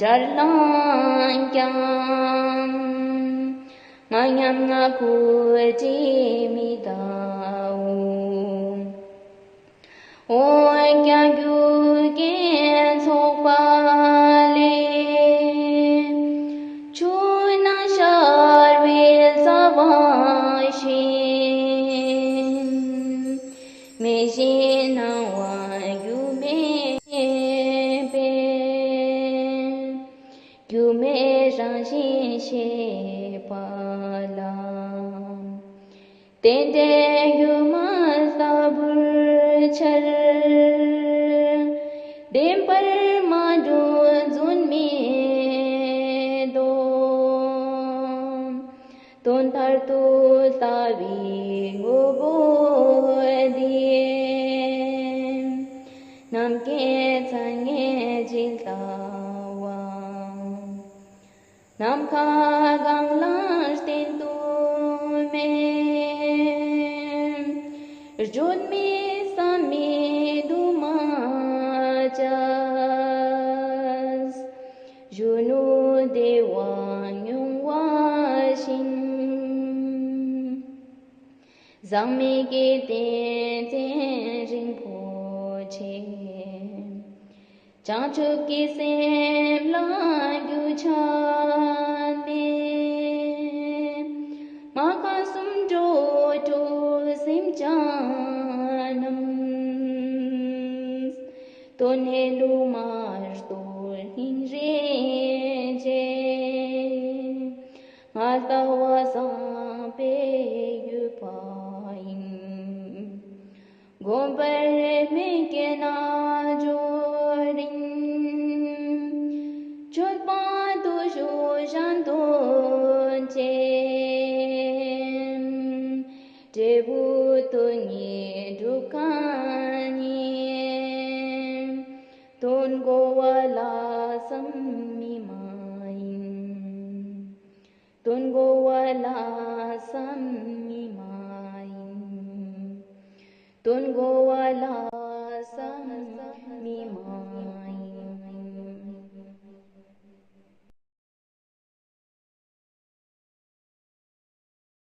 དགྲར་ལངས་ཀྱང་། ང་ཉམ་ང་ཁུ་ཏྲའི་མི་ལྟ་བུ། འོན་ཀྱང་རྒྱུ་རྐྱེན་ཚོགས་པ་ལས། ཆུ་ནང་ཤར་བའི་རྩ་བ་བཞིན། མེ་བཞིན་སྣང་བ་སྒྱུ་མེད་པས། སྒྱུ་མའི་རང་བཞིན་ཤེས་པ་ལ། རྟེན་འབྲེལ་སྒྱུ་མ་ལྟ་བུར་འཆར། བདེན་པར་མ་གྲུབ་རྫུན་མི་ལྡོག། དོན་མཐར་ཐུག་ལྟ་བའི་ངོ་བོ་འདི། ནམ་མཁའི་མཚན་ཉིད་ཇི་ལྟ་བ། ནམ་མཁའ་གང་ལ་བརྟེན་དུ་མེད། བརྗོད་མེད་བསམ་མེད་དུ་མ་བྱས། གཞོན་ནུ་བདེ་བ་མྱོང་བ་བཞིན། ཟག་མེད་ཀྱི་རྟེན་ཅན་རིན་པོ་ཆེ། བྱང་ཆུབ་ཀྱི་སེམས་ལ་རྒྱུ་ཆ་མེད། མ་རྐང་གསུམ་འགྲོ་དྲུག་སེམས་ཅན་རྣམས། དོན་ནི་ལུས་མ་གཏོགས་སྙིང་རེ་རྗེ། ང་ལྟ་བ་བཟང་པོའི་ཡུལ་པ་ཡིན། བསྒོམ་པར་མི་སྐྱེ་རྣལ་འབྱོར་ཡིན། མཆོད་པ་དུ་ཞུ་གཞན་དོན་ཅན། འབྲས་བུ་དོན་གཉིས་སྒྲུབ་མཁན་ཡིན། དོན་གོ་བ་ལྷག་བསམ་མི་མ་ཡིན། དོན་གོ་བ་ལྷག་བསམ་མི་མ་ཡིན། དོན་གོ་བ་ལྷག་བསམ་མི་མ་